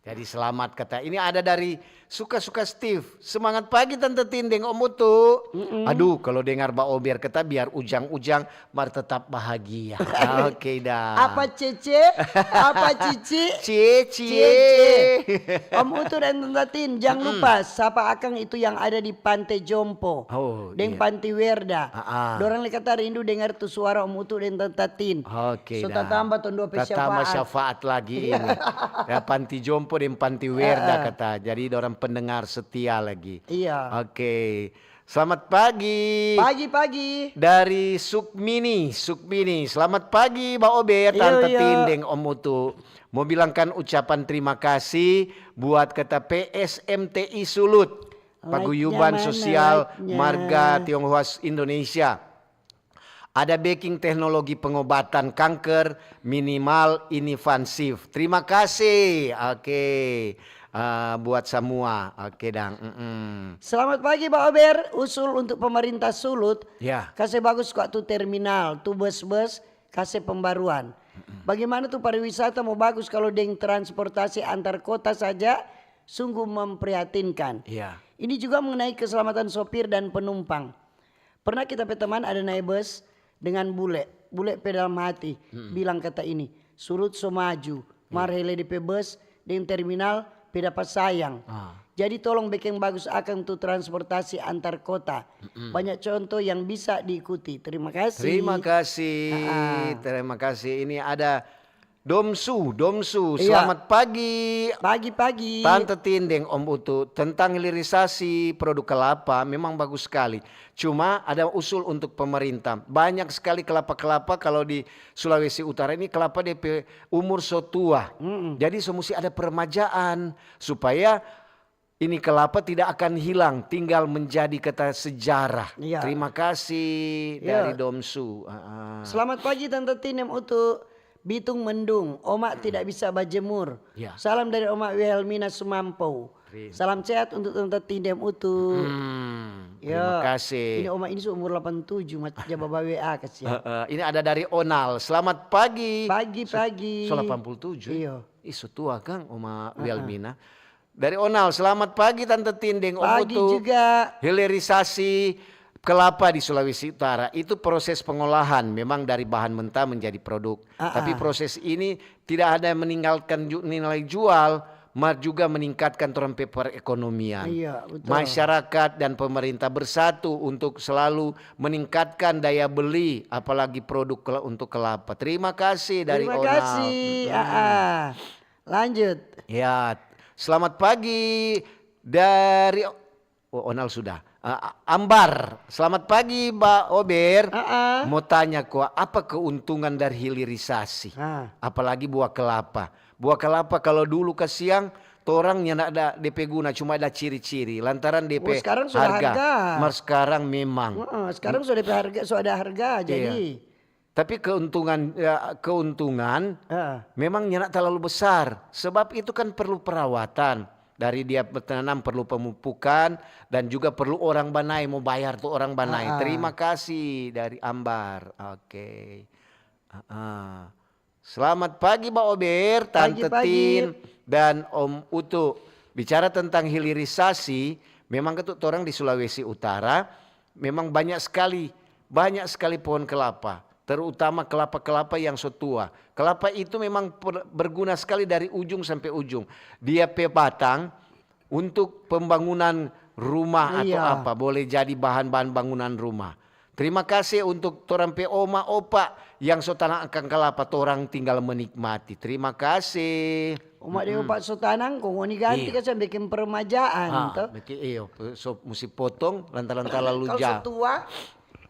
Jadi selamat kata. Ini ada dari Suka-Suka Steve. Semangat pagi Tante Tin deng Om Utu. Mm-mm. Aduh, kalau dengar Baober kata biar ujang-ujang mar tetap bahagia. Oke dah. Apa Cece? Apa Cici? Cie, cie. Cie, cie. Om Utu dan Tante Tin, jang lupa sapa akang itu yang ada di Pante Jompo. Oh, deng iya. Panti Werda. Ah, ah. Dorang lei kata rindu dengar tu suara Om Utu deng Tante Tin. Oke dah. So tatamba tong dua pe syafaat. Tatamba syafaat lagi ini. Ya, Panti Jompo deng Panti Werda kata. Jadi dorang pendengar setia lagi. Iya. Oke. Selamat pagi. Pagi, pagi. Dari Sukmini, Sukmini. Selamat pagi, Baober, Tante Tin deng Om Utu. Mo bilangkan ucapan terima kasih buat kata P S M T I Sulut, Paguyuban Sosial Marga Tionghoa Indonesia. Ada beking teknologi pengobatan kanker minimal invasif. Terima kasih. Oke. Eh, buat samua. Oke dang. Mm-mm. Selamat pagi, Baober. Usul untuk pemerintah Sulut, ya, kase bagus kwa tu terminal, tu bus-bus, kase pembaruan. Mm-mm. Bagaimana tu pariwisata mo bagus kalau deng transportasi antar kota saja? Sungguh memprihatinkan. Ya. Ini juga mengenai keselamatan sopir dan penumpang. Pernah kita pe teman ada nae bus dengan bule. Bule pe dalam hati bilang kata ini, "Sulut so maju, mar hele de pe bus deng terminal pe dapa sayang." Ah. Jadi tolong bekeng bagus akang tu transportasi antar kota. Mm-mm. Banyak contoh yang bisa diikuti. Terima kasih. Terima kasih. Ah, ah. Terima kasih. Ini ada Domsu, Domsu, iya. Selamat pagi. Pagi-pagi. Tante Tin deng Om Utu, tentang hilirisasi produk kelapa memang bagus sekali. Cuma ada usul untuk pemerintah. Banyak sekali kelapa-kelapa kalau di Sulawesi Utara ini kelapa de pe umur so tua. Mm-mm. Jadi so musti ada permajaan supaya ini kelapa tidak akan hilang, tinggal menjadi kata sejarah. Iya. Terima kasih dari Domsu. Heeh. Selamat pagi, Tante Tin deng Utu. Bitung mendung, oma tidak bisa bajemur. Ya. Salam dari oma Wilhelmina Sumampou. Salam sehat untuk Tanta Tin deng Utu. Hmm, terima kasih. Ini oma ini su umur delapan tujuh, ja ba W A kasihan. Heeh, ini ada dari Onal. Selamat pagi. Pagi, pagi. So delapan puluh tujuh. Iyo. Ih, so tua kang, Oma Wilhelmina. Dari Onal, selamat pagi Tante Tin deng Om Pagi Utu. Juga. Hilirisasi kelapa di Sulawesi Utara itu proses pengolahan, memang dari bahan mentah menjadi produk. Ah, Tapi ah. Proses ini tidak ada meninggalkan ju- nilai jual, mar juga meningkatkan torang pe perekonomian. Iya, betul. Masyarakat dan pemerintah bersatu untuk selalu meningkatkan daya beli, apalagi produk kela- untuk kelapa. Terima kasih dari Terima Onal. Kasih. Ah, ah. Lanjut. Ya, selamat pagi dari, oh, Onal sudah. Ah, Ambar, selamat pagi, Ba Ober. Ah, ah. Mau tanya kwa, apa keuntungan dari hilirisasi? Ah. Apalagi buah kelapa. Buah kelapa kalau dulu kasiang, torang nyanda ada depe guna, cuma ada ciri-ciri lantaran depe Oh, sekarang sudah harga. Mar sekarang memang. Heeh, sekarang sudah depe harga, sudah ada harga, jadi Tapi keuntungan, ya, keuntungan Ah. memang nyanda terlalu besar, sebab itu kan perlu perawatan. Dari dia bertanam perlu pemupukan dan juga perlu orang banai, mau bayar tu orang banai. Ah, ah. Terima kasih dari Ambar. Oke. Ah, ah. Selamat pagi, Ba Ober, Tante Pagi-pagi. Tin, dan Om Utu. Bicara tentang hilirisasi, memang ketu torang di Sulawesi Utara memang banyak sekali, banyak sekali pohon kelapa, terutama kelapa-kelapa yang so tua. Kelapa itu memang per- berguna sekali dari ujung sampai ujung. Dia pe batang untuk pembangunan rumah atau Iya. Apa, boleh jadi bahan-bahan bangunan rumah. Terima kasih untuk torang pe oma opa yang so tanang akang kelapa, torang tinggal menikmati. Terima kasih. Oma deng opa so tanang, kong ngoni ganti Iya. kan bikin permajaan Ah, to. Betul, iyo, so musti potong lantaran talalu Kalau jauh. So tua,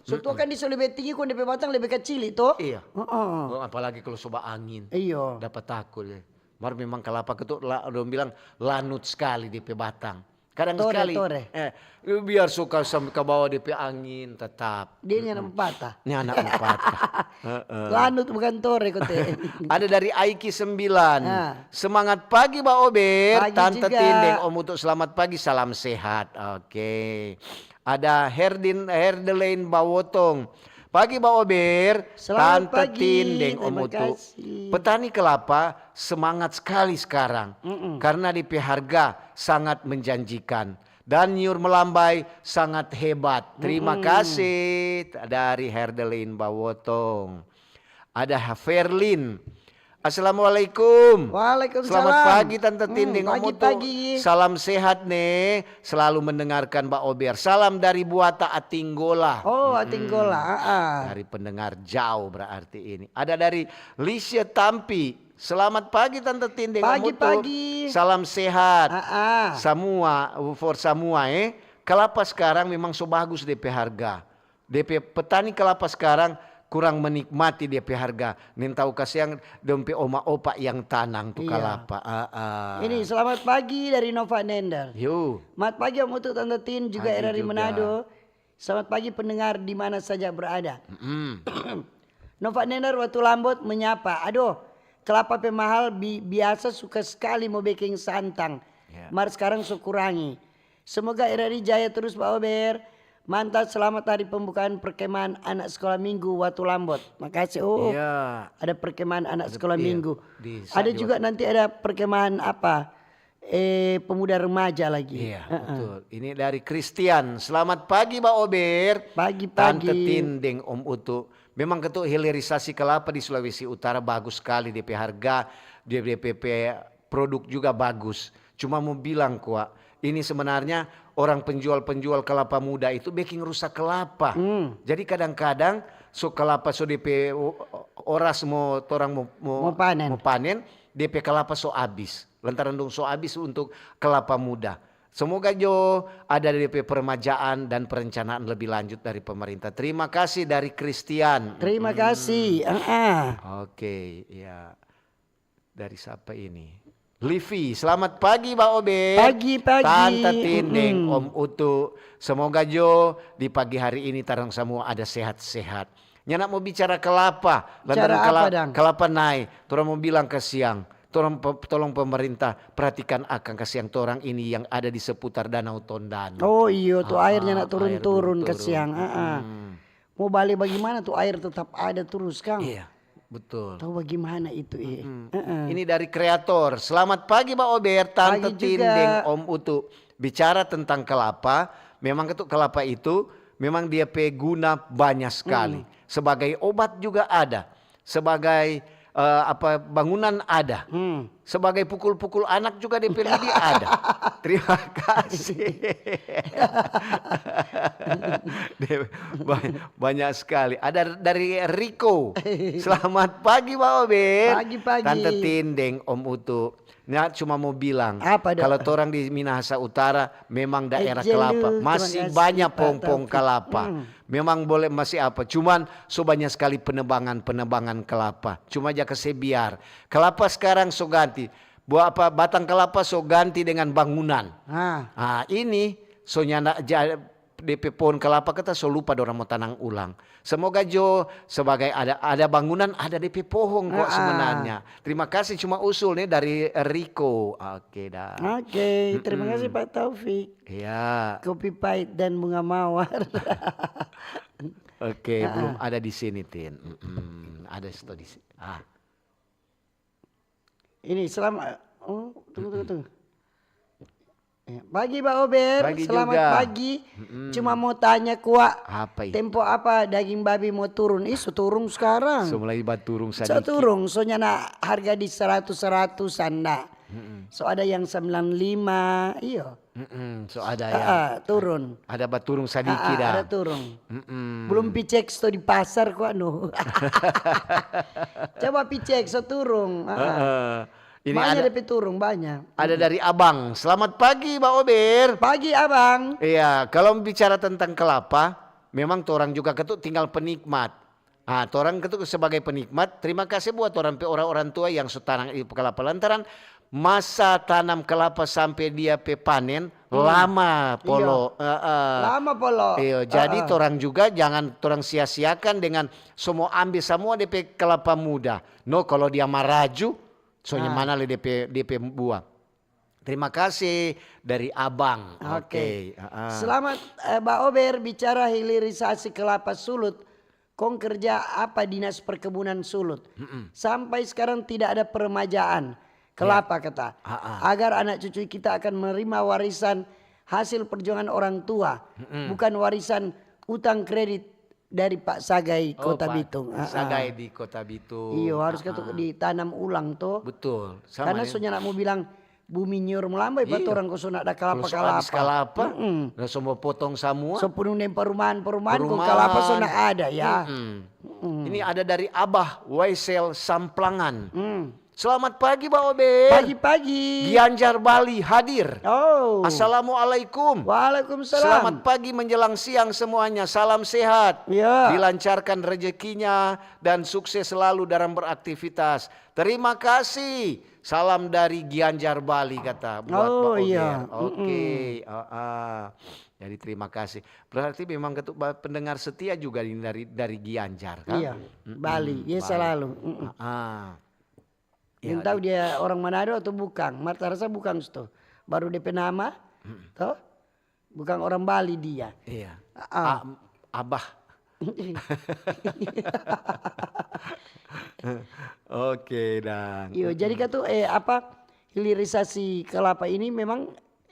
so tua kan dia so lebe tinggi, kong depe batang lebe kacili to. Iya. Heeh. Oh, apalagi kalau soba angin, Iyo. Dapat takut ya. Mar memang kelapa ketu la- dong bilang lanut sekali depe batang. Kadang Tore, sekali, tore. Eh, biar suka sampai ke bawah depe angin tetap. Dia nyana patah. Ini anak patah. Heeh. Lanut bukan tore kote. Ada dari Aiki sembilan. Ah. Semangat pagi, Ba Ober, Pagi Tante juga. Tin deng Om Utu. Selamat pagi, salam sehat. Oke. Ada Herdin, Herdelain Bawotong. Pagi, Ba Ober, Selamat Tante pagi, Tin deng Om terima Utu. Kasih. Petani kelapa semangat sekali sekarang karena depe harga sangat menjanjikan dan nyur melambai sangat hebat. Terima kasih dari Herdelin Bawotong. Ada Ferlin. Assalamualaikum. Waalaikumsalam. Selamat pagi Tante Tin Hmm, deng Om pagi, Utu. Pagi. Salam sehat ne. Selalu mendengarkan Ba Ober. Salam dari Buata Atinggola. Oh, Atinggola. Ah, ah. Dari pendengar jauh berarti ini. Ada dari Lisha Tampi. Selamat pagi Tante Tin deng Om Utu. Pagi-pagi. Salam sehat. Ah, ah. Samua, for samua eh. Kelapa sekarang memang so bagus depe harga. Depe petani kelapa sekarang kurang menikmati depe harga. Nintau kasiang dong pe oma opa yang tanang tu Iya. Kelapa. Ah, ah. Ini selamat pagi dari Nova Nender. Yo. Selamat pagi Om Utu, Tante Tin, juga Pagi R R I juga. Manado. Selamat pagi pendengar di mana saja berada. Mm. Nova Nender Watu Lambot menyapa. Aduh, kelapa pe mahal bi- biasa suka sekali mo beking santang. Ya. Mar sekarang so kurangi. Semoga R R I jaya terus Ba Ober. Mantap, selamat hari pembukaan perkemahan anak sekolah minggu Watu Lambot. Makasih. Oh, Iya. Ada perkemahan anak sekolah Iya, minggu. di Ada Sandi juga Watu. Nanti ada perkemahan apa? Eh, pemuda remaja lagi. Iya, betul. Ini dari Christian. Selamat pagi, Ba Ober. Pagi, Tante pagi. Tin deng Om Utu. Memang ketu hilirisasi kelapa di Sulawesi Utara bagus sekali. Depe harga, dia depe pe- produk juga bagus. Cuma mau bilang kwa, ini sebenarnya orang penjual-penjual kelapa muda itu beking rusak kelapa. Hmm. Jadi kadang-kadang so kelapa so depe o- oras mo torang mo, mo, Mo panen. mo panen, depe kelapa so abis. Lantaran dong so abis untuk kelapa muda. Semoga jo ada depe permajaan dan perencanaan lebih lanjut dari pemerintah. Terima kasih dari Christian. Terima kasih. Ah, ah. Oke, ya. Dari siapa ini? Livi, selamat pagi Ba Obe. Pagi, pagi. Tante Tin deng Mm-mm. Om Utu. Semoga jo di pagi hari ini torang samua ada sehat-sehat. Nyanda mo bicara kelapa, Bicara apa, kela- dang? Kelapa nai. Torang mo bilang kasiang. Tolong pe-, tolong pemerintah perhatikan akang kasiang torang ini yang ada di seputar Danau Tondano. Oh iyo, tu Ah, airnya ah, nak turun-turun, kasiang. Ah, ah. Mm-mm. Mau bale bagaimana tu air tetap ada terus, kang? Iya, betul. Tahu bagaimana itu, eh? Mm. Ah, ah. Ini dari kreator. Selamat pagi, Ba Ober, Tante Pagi Tin, juga. deng Om Utu. Bicara tentang kelapa, memang itu kelapa itu memang dia pe guna banyak sekali. Hmm. Sebagai obat juga ada, sebagai eh, apa, bangunan ada, Hmm. sebagai pukul-pukul anak juga, dia pe lidi ada. Terima kasih. Dia ba-, banyak sekali. Ada dari Riko. Selamat pagi, Ba Ober. Pagi-pagi. Tante Tin deng Om Utu. Nah, cuma mau bilang, Apa, Dok? Kalau torang di Minahasa Utara, memang daerah Ejelu, kelapa. terima Masih kasih, banyak Pak pohon-pohon Taufik. kelapa. Hmm. Memang boleh masih apa. Cuman so banyak sekali penebangan-penebangan kelapa. Cuma ja kase biar. Kelapa sekarang so ganti. Buah apa, batang kelapa so ganti dengan bangunan. Ah. Ah, ini so nyanda ja-, depe pohon kelapa kita so lupa dorang mo tanang ulang. Semoga jo sebagai ada, ada bangunan, ada depe pohon kok Ah, ah. sebenarnya. Terima kasih, cuma usul nih dari Riko. Oke dah. Oke, terima kasih Pak Taufik. Iya. Kopi pahit dan bunga mawar. Oke, Ah, belum ah. ada di sini, Tin. Mm-mm. Ada sto di sini. Ah, Ini selamat. Oh, tunggu, tunggu, tunggu. Ya, pagi, Ba Ober. Pagi Selamat juga. Pagi. Mm-mm. Cuma mau tanya, Kua. Apa itu? Tempo apa daging babi mau turun? Ih, so turun sekarang. So mulai baturung So sadiki. turun, so nyanda harga di seratus-seratusan, nda. Mm-mm. So ada yang sembilan lima, iyo. Mm-mm. So ada Ah, ya. ah, turun. Ada baturung sadiki Ah, ah, dah. ada turun. Mm-mm. Belum pi cek sto di pasar, Kua, no. Coba pi cek, so turun. Ah, ah. Heeh. Ini Banyak ada, depe turun, banyak. ada dari Abang. Selamat pagi, Ba Ober. Pagi, Abang. Iya, kalau bicara tentang kelapa, memang torang juga ketu tinggal penikmat. Ah, torang ketu sebagai penikmat, terima kasih buat torang pe orang-orang tua yang so tanang itu kelapa lantaran masa tanam kelapa sampe dia pe panen lama, Polo. Heeh. Lama, Polo. Iyo, jadi Heeh. torang juga jangan torang sia-siakan dengan so mo ambe samua depe kelapa muda. No, kalau dia maraju, so Ah. mana le depe, depe buah. Terima kasih dari Abang. Oke. Heeh. Selamat, eh, Ba Ober, bicara hilirisasi kelapa Sulut, kong kerja apa Dinas Perkebunan Sulut? Sampai sekarang tidak ada peremajaan kelapa, kata. Ah, ah. Agar anak cucu kita akan menerima warisan hasil perjuangan orang tua, bukan warisan utang kredit dari Pak Sagai Oh, Kota Pak Bitung. Ah, ah. Sagai di Kota Bitung. Iyo, harus Ah, ketu ah. ditanam ulang to. Betul. Sama Karena nih. So nyanda mo bilang bumi nyor mo lambai pa Iyo. torang ko so ndak ada Kalau kalapa so habis kalapa. Kalapa, Mm-mm. nah, so mo potong samua. So punung deng perumahan-perumahan ko Perumahan. Kalapa so ndak ada ya. Mm-mm. Ini ada dari Abah Waisel Samplangan. Mm. Selamat pagi, Ba Ober. Pagi-pagi. Gianjar Bali hadir. Oh. Assalamualaikum. Waalaikumsalam. Selamat pagi menjelang siang semuanya. Salam sehat. Ya. Dilancarkan rezekinya dan sukses selalu dalam beraktivitas. Terima kasih. Salam dari Gianjar Bali kata buat Oh, Ba Ober. iya. Oke. Ah, ah. Jadi terima kasih. Berarti memang ketu-, ba-, pendengar setia juga ini dari, dari Gianjar kan? Iya. Bali, iya selalu. Mm-mm. Ah, ah. Yang tahu dia orang Manado atau bukang. Marta rasa bukang sto. Baru depe nama, toh? Bukang orang Bali dia. Iya. Ah. A-, Abah. Oke, dang. Iyo, jadi katu, eh, apa, hilirisasi kelapa ini memang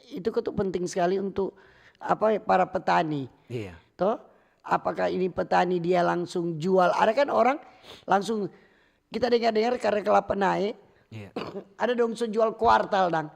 itu katu penting sekali untuk, apa, para petani. Iya. Toh? Apakah ini petani dia langsung jual? Ada kan orang langsung, kita dengar-dengar karena kelapa naik, Iya. ada dong so jual kuartal, dang.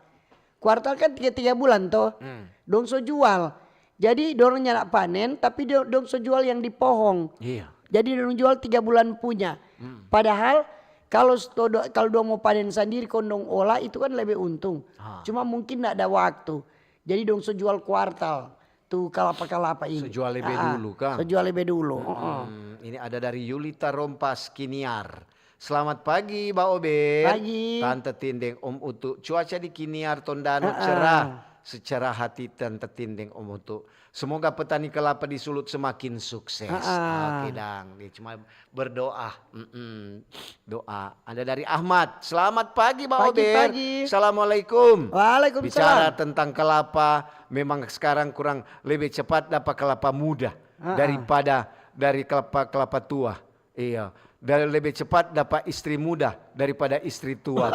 Kuartal kan tiga-tiga bulan toh. Hmm. Dong so jual. Jadi dorang nyanda panen, tapi do-, dong so jual yang di pohong. Iya. Jadi dong jual tiga bulan punya. Hmm. Padahal kalau sto-, do-, kalau dong mo panen sandiri kong dong olah, itu kan lebe untung. Ah. Cuma mungkin ndak ada waktu. Jadi dong so jual kuartal tu kalapa-kalapa ini. So jual lebe Ah, ah. dulu, kang. So jual lebe dulu. Heeh. Hmm, ini ada dari Yulita Rompas Kiniar. Selamat pagi, Ba Ober. Pagi. Tante Tin deng Om Utu. Cuaca di Kiniar Tondano Ah, ah. cerah. Secara hati Tante Tin deng Om Utu. Semoga petani kelapa di Sulut semakin sukses. Ah, ah. Oke dang, dia cuma berdoa. Mm-mm. Doa. Ada dari Ahmad. Selamat pagi, Bang Pagi, Ober. Pagi. Assalamualaikum. Waalaikumsalam. Bicara tentang kelapa, memang sekarang kurang lebih cepat dapat kelapa muda Ah, ah. daripada dari kelapa kelapa tua. Iya, dan lebih cepat dapat istri muda daripada istri tua.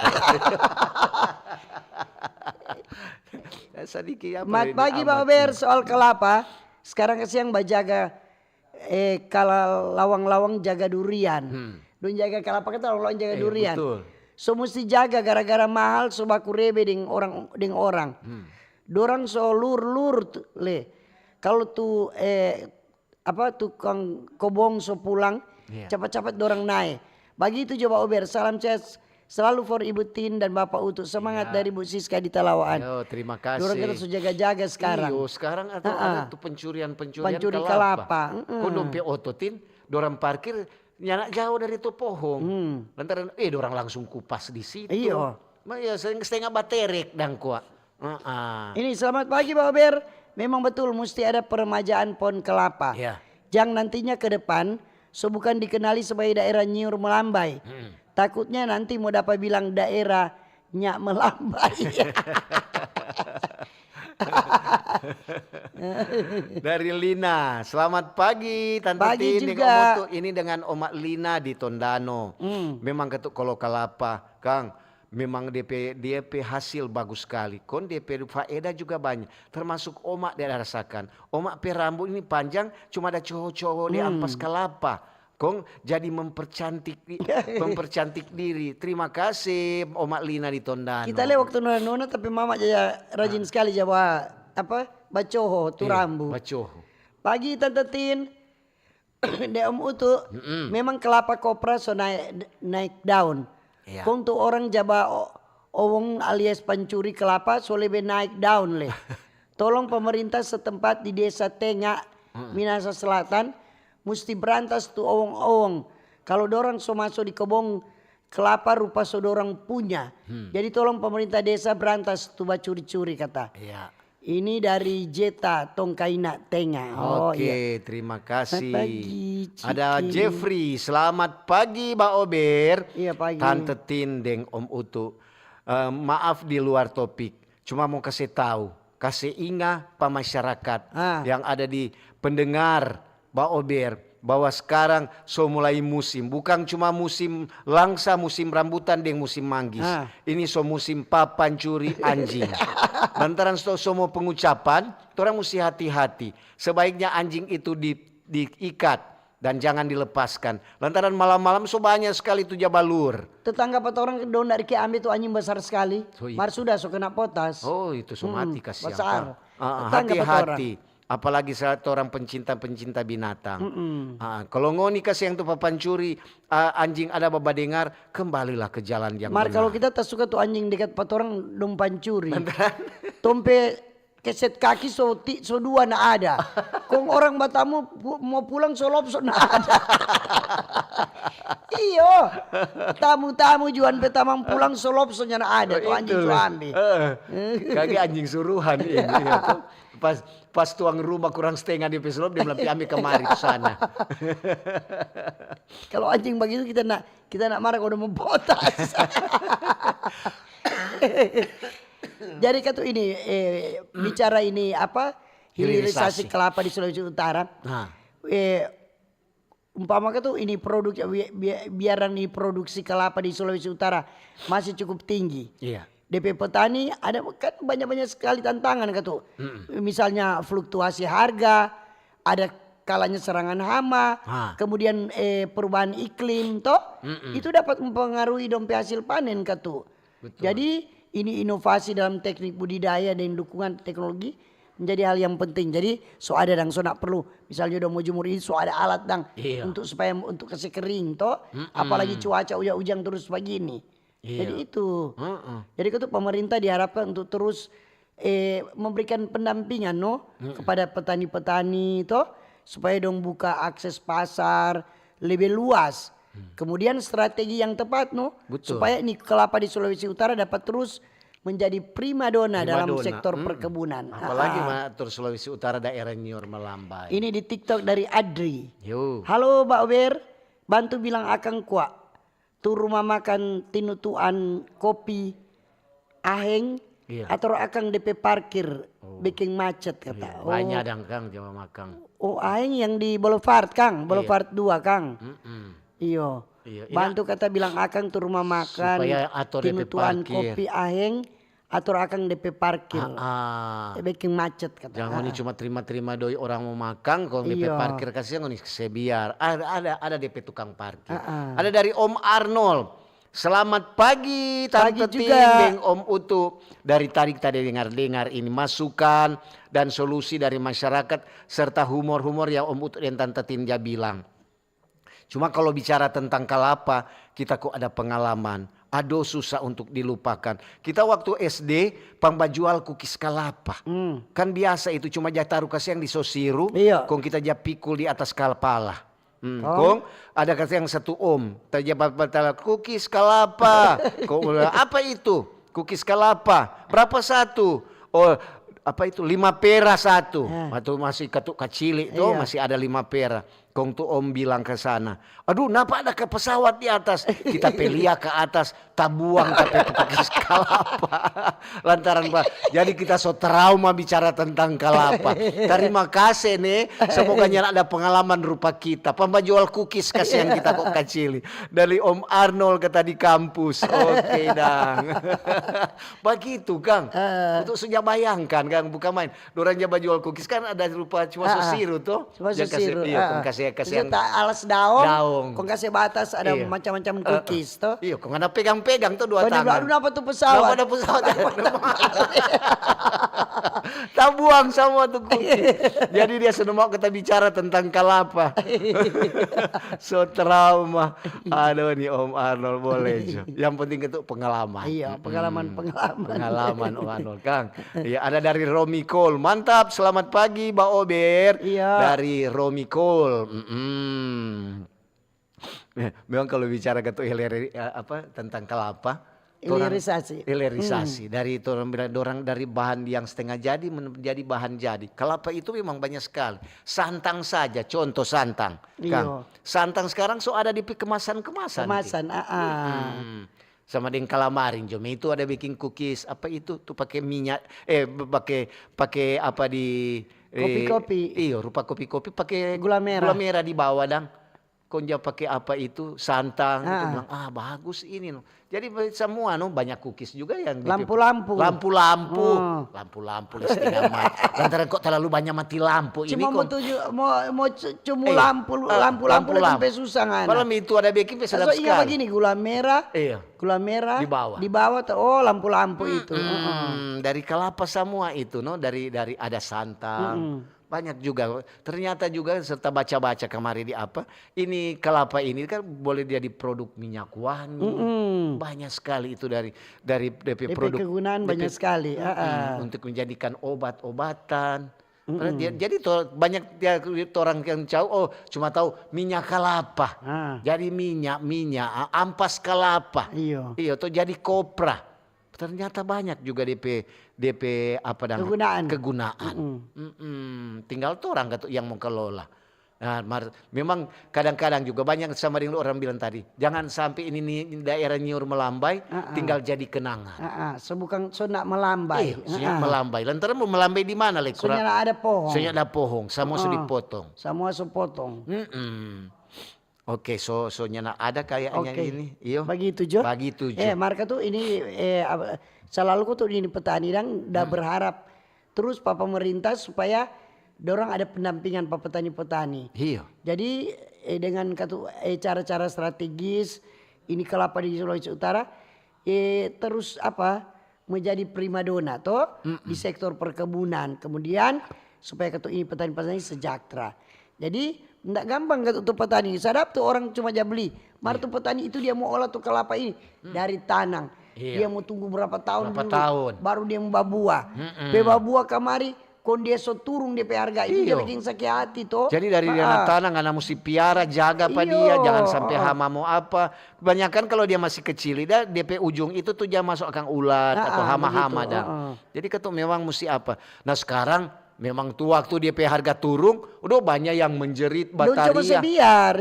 Sadiki apa Mat ini pagi, amat Bang Ober, ini? Soal kelapa. Sekarang kasiang bajaga, eh, kala lawang-lawang jaga durian. Dong jaga kelapa kan, lawang-lawang jaga Eh, durian. Betul. So musti jaga gara-gara mahal, so baku rebe deng orang, deng orang. Dorang so lur-lur tu, le. Kalau tu, eh, apa, tukang kobong so pulang, Iya. capat-capat dorang nae. Bagitu jo, Bang Ober, salam sehat selalu for Ibu Tin dan Bapak Utu. Semangat Iya. Dari Bu Siska di Talawaan. Yo, terima Dorang kasih. Kita so jaga-jaga sekarang. Iyo, sekarang atau Ah, ah. Ada tu pencurian-pencurian Pancuri kelapa. Kelapa, mm-mm. Kong dong pe oto Tin, dorang parkir nyanda jauh dari tu pohong. Hmm. Lantaran, eh, dorang langsung kupas di situ. Iyo. Ma ya, seng-, setengah baterek dang kwa. Ah, ah. Ini selamat pagi, Bang Ober. Memang betul musti ada peremajaan pohon kelapa. Ya. Jang nantinya ke depan, so bukan dikenali sebagai daerah nyiur melambai. Hmm. Takutnya nanti mo dapa bilang daerah nyak melambai. Dari Lina, selamat pagi Tante Pagi Tin deng juga. Om Utu. Ini dengan Oma Lina di Tondano. Hmm. Memang ketuk kalo kalapa, Kang. Memang dia pe, dia pe hasil bagus skali. Kong dia pe faedah juga banya. Termasuk Oma dia rasakan. Oma pe rambu ini panjang, cuma ada coho-coho di Hmm. ampas kalapa. Kong jadi mempercantik di-, mempercantik diri. Terima kasih Oma Lina di Tondano. Kita lihat waktu nona-nona, tapi mama ja rajin skali ja ba, apa, bacoho tu Iya, rambu. Bacoho. Pagi Tante Tin, deng Om Utu, memang kelapa kopra so naik, naik daun. Iya. Kong tu orang ja ba o-, owong alias pancuri kelapa so lebe naik daun le. Tolong pemerintah setempat di Desa Tenga, Minahasa Selatan, musti brantas tu owong-owong. Kalo dorang so maso di kobong kelapa rupa so dorang punya. Jadi tolong pemerintah desa brantas tu bacuri-curi kata. Iya. Ini dari Jeta Tongkaina Tenga. Oh, Oke, iya. Terima kasih. Selamat pagi, Ada Ciki. Jeffrey, selamat pagi Ba Ober. Iya, pagi. Tante Tin deng Om Utu. Eh, maaf di luar topik. Cuma mau kasih tahu, kasih inga pa masyarakat Ah. yang ada di pendengar Ba Ober bahwa sekarang so mulai musim. Bukan cuma musim langsa, musim rambutan deng musim manggis. Ah. Ini so musim papancuri anjing. Lantaran so, so mau pengucapan, torang musti hati-hati. Sebaiknya anjing itu di, diikat dan jangan dilepaskan. Lantaran malam-malam so banya skali tu ja balur. Tetangga pa torang dong dari ke ambe tu anjing basar skali. So, iya. Mar sudah so kena potas. Oh, itu so Hmm, mati, kasiang. basar. Ah, ah, Tetangga pa torang. hati-hati. Apalagi saat orang pencinta-pencinta binatang. Mm-mm. Ah, kalau ngoni kasiang tu papancuri, ah, anjing ada babadengar, kembalilah ke jalan yang Mar benar. Kalau kita tak suka tu anjing dekat pa torang dong pancuri. Tong pe keset kaki so ti-, so dua na ada. Kong orang batamu pu-, mau pulang so lop so na ada. Iyo. Tamu-tamu juan pe tamang pulang so lop so nyanda ada. Oh, Tu anjing itu so lah. ambe. Eh, kage anjing suruhan ini. Ya, tu. Pas, pas tuang rumah kurang setengah dia pe selop, dia bilang, "Pi ambe kamari tu sana." Kalau anjing begitu kita nak, kita nak marah kalau mau potas. Jadi katu ini, eh, bicara ini apa, hilirisasi Hilirisasi. Kelapa di Sulawesi Utara. Nah. Eh, umpama katu ini produk, bi-, bi-, biar ni produksi kelapa di Sulawesi Utara masih cukup tinggi. Iya. Depe petani ada kan banyak-banyak sekali tantangan katu. Misalnya fluktuasi harga, ada kalanya serangan hama, Ha. kemudian, eh, perubahan iklim, toh, itu dapat mempengaruhi dong pe hasil panen katu. Betul. Jadi ini inovasi dalam teknik budidaya dan dukungan teknologi menjadi hal yang penting. Jadi so ada dang, so nak perlu misalnya dong mau jemur ini, so ada alat dang Iya. untuk supaya untuk kasih kering, toh, apalagi cuaca uja-ujang terus begini. Iya. Jadi itu. Heeh. Jadi itu pemerintah diharapkan untuk terus, eh, memberikan pendampingan, no, kepada petani-petani, toh, supaya dong buka akses pasar lebih luas. Kemudian strategi yang tepat, no, Betul. supaya ni kelapa di Sulawesi Utara dapat terus menjadi primadona dalam sektor perkebunan. Apalagi ma-, tur Sulawesi Utara daerah Nyiur Melambai. Ini di TikTok dari Adri. Yo. "Halo, Bak Ber, bantu bilang akang kwa tu rumah makan tinutuan kopi Aheng, iya, ator akang depe parkir biking macet," kata. Iya, oh, banyak dang, Kang, jama makang. Oh, Aheng yang di Boulevard, Kang. Iya. Boulevard dua, Kang. Mm-mm. Iyo. Iya, bantu kata bilang akang tu rumah makan, supaya ator depe tinutuan parkir. Kopi Aheng, ator akang depe parkir. Ah, ah. Biking macet kata. Jangan ngoni cuma terima-terima doi orang mo makang, kong depe parkir kasiang ngoni kase biar. Ada, ada, ada depe tukang parkir. Ah, ah. Ada dari Om Arnold. "Selamat pagi, Tante Tin deng Om Utu. Dari tadi kita dengar-dengar ini masukan dan solusi dari masyarakat serta humor-humor yang Om Utu deng Tante Tin ja bilang. Cuma kalau bicara tentang kalapa, kita kok ada pengalaman. Aduh, susah untuk dilupakan. Kita waktu S D, pang bajual kukis kalapa. Hmm. Kan biasa itu, cuma ja taru kasiang di sosiru, iya, kong kita ja pikul di atas kapala. Hmm, kong? Kong ada kata yang satu om, ta ja ba-, batala, "Kukis kalapa." Kong ulang, "Apa itu? Kukis kalapa. Berapa satu?" "Oh, apa itu? Lima pera satu." Eh. Waktu masih katu kacili to, iya, masih ada lima pera. Kong tu om bilang ka sana, "Aduh, napa ada ka pesawat di atas?" Kita pe lia ka atas, tabuang ta pe kukis kalapa. Lantaran ba, jadi kita so trauma bicara tentang kalapa. Tarima kase ne, semoga nyanda ada pengalaman rupa kita. Pang bajual kukis kasiang kita kok kacili. Dari Om Arnold kata di kampus. Oke, dang. Bagitu, Kang. Eh. Untuk sudah bayangkan, Kang, bukan main. Dorang ja bajual kukis kan ada rupa cuma sosiru to. Cuma sosiru, iya, kong kase, kase yang alas daong, daong, kong kase batas ada macam-macam kukis to. Iya, kong ada pegang-pegang to dua tangan. Aduh, apa tu pesawat? Apa ada pesawat? Tabuang sama tu kukis. Jadi dia sudah mau kita bicara tentang kalapa. So trauma. Aduh, ni Om Arnold boleh jo. Yang penting itu pengalaman. Iya, pengalaman-pengalaman. Pengalaman Om Arnold, Kang. Iya, ada dari Romi Cole. "Mantap, selamat pagi, Ba Ober." Iya. Dari Romi Cole. Mm-mm. Eh, memang kalau bicara katu hileri-, eh, apa, tentang kelapa, torang hilirisasi. Dari torang bilang, dorang dari bahan yang setengah jadi menjadi bahan jadi. Kelapa itu memang banyak sekali. Santang saja, contoh santang. Kang, santang sekarang so ada di pe-, kemasan-kemasan. Kemasan, ah, ah. Mm-mm. Sama deng kalamarin jo, me itu ada biking kukis, apa itu, tu pake minyak, eh, b-, pake, pake apa di, eh, kopi-kopi. Iyo, rupa kopi-kopi, pake gula merah. Gula merah di bawah, dang. Kong ja pake apa itu, santang, itu bilang, "Ah, bagus ini, no." Jadi, be-, semua, no, banyak kukis juga yang di pe-, lampu-lampu. Lampu-lampu. Oh. Lampu-lampu, listrik amat. Lantaran kok terlalu banyak mati lampu ini, kong. Cuma mo tuju-, mo, mo cu-, cumu lampu, lampu-lampu, lampu-lampu. Padahal itu ada biking pe sedap sekali. Iya, begini, gula merah. Iya. Gula merah di bawah. Di bawah tuh, oh, lampu-lampu itu. Mm-mm. Heeh. Dari kelapa semua itu, no, dari, dari ada santang. Mm-mm. Banyak juga. Ternyata juga serta baca-baca kemari di apa, ini kelapa ini kan boleh jadi produk minyak wangi. Mm-mm. Banyak sekali itu dari, dari de pe produk, kegunaan de pe, banyak sekali. Mm-mm, heeh. Untuk menjadikan obat-obatan. Padahal dia, jadi to, banyak dia, orang yang tahu, oh, cuma tahu minyak kelapa. Ah. Jadi minyak, minyak, a-, ampas kelapa. Iyo. Iyo, to jadi kopra. Ternyata banyak juga de pe, de pe apa dang, kegunaan. Kegunaan. Mm-mm. Mm-mm. Tinggal torang katu yang mau kelola. Nah, mar-, memang kadang-kadang juga banyak sama dengan orang bilang tadi, jangan sampai ini ni daerah Nyiur Melambai tinggal jadi kenangan. Ah, ah. So bukan, so ndak melambai. Eh, so ndak melambai. Lantaran mau melambai di mana lagi? So nyanda ada pohong. So nyanda ada pohong, samua so dipotong. Samua so potong. Mm-mm. Oke, so, so nyanda ada kayaknya ini. Iyo. Bagitu jo. Bagitu jo. Eh, mar katu ini, eh, apa, selalu katu ini petani dang da berharap terus pa pemerintah supaya dorang ada pendampingan pa petani-petani. Iyo. Jadi, eh, dengan katu, eh, cara-cara strategis, ini kelapa di Sulawesi Utara, eh, terus apa, menjadi primadona to di sektor perkebunan. Kemudian supaya katu ini petani-petani sejahtera. Jadi, ndak gampang katu tu petani. Sadap tu orang cuma ja beli. Mar tu petani itu dia mo olah tu kelapa ini dari tanang. Iya. Dia mo tunggu berapa tahun dulu, baru dia mo babuah. Mm-mm. Pe babuah kamari, kong dia so turung dia pe harga, itu ja biking saki hati to. Jadi dari dia na tanah ngana musti piara, jaga pa dia, jangan sampe hama mo apa. Kebanyakan kalau dia masih kecil, dia, dia pe ujung itu tu ja maso akang ulat atau hama-hama dang. Jadi katu memang musti apa. Nah, sekarang memang tu waktu dia pe harga turung, udah banyak yang menjerit, bataria.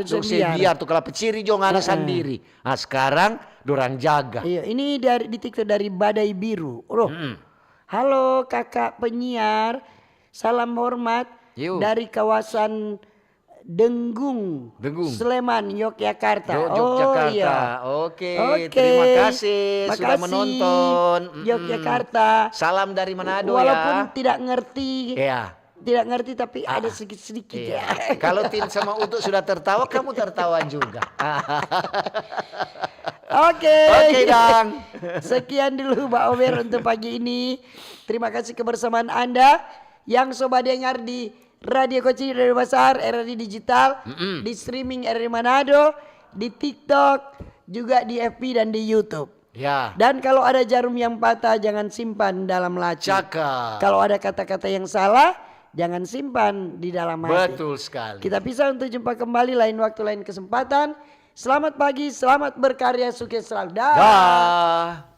Dong se biar tu kala peciri jo ngana sandiri. Nah, sekarang dorang jaga. Iya, ini dari, di TikTok dari Badai Biru. Loh. Halo kakak penyiar, salam hormat dari kawasan Denggung, Sleman, Yogyakarta. Oh, Yogyakarta. Oke, terima kasih sudah menonton. Yogyakarta. Salam dari Manado ya. Walaupun tidak ngerti. Iya. Tidak ngerti tapi ada sedikit-sedikit ya. Kalau Tin sama Utu sudah tertawa, kamu tertawa juga. Oke. Oke, Dang. Sekian dulu Mbak Omer untuk pagi ini. Terima kasih kebersamaan Anda yang sobat dengar di Radio Kociri, Radio Basar, R R I Digital, di streaming R R I Manado, di TikTok, juga di F B dan di YouTube. Ya. Dan kalau ada jarum yang patah, jangan simpan dalam laci. Cakep. Kalau ada kata-kata yang salah, jangan simpan di dalam hati. Betul sekali. Kita pisah untuk jumpa kembali lain waktu, lain kesempatan. Selamat pagi, selamat berkarya, sukses selalu. Dah. Dah.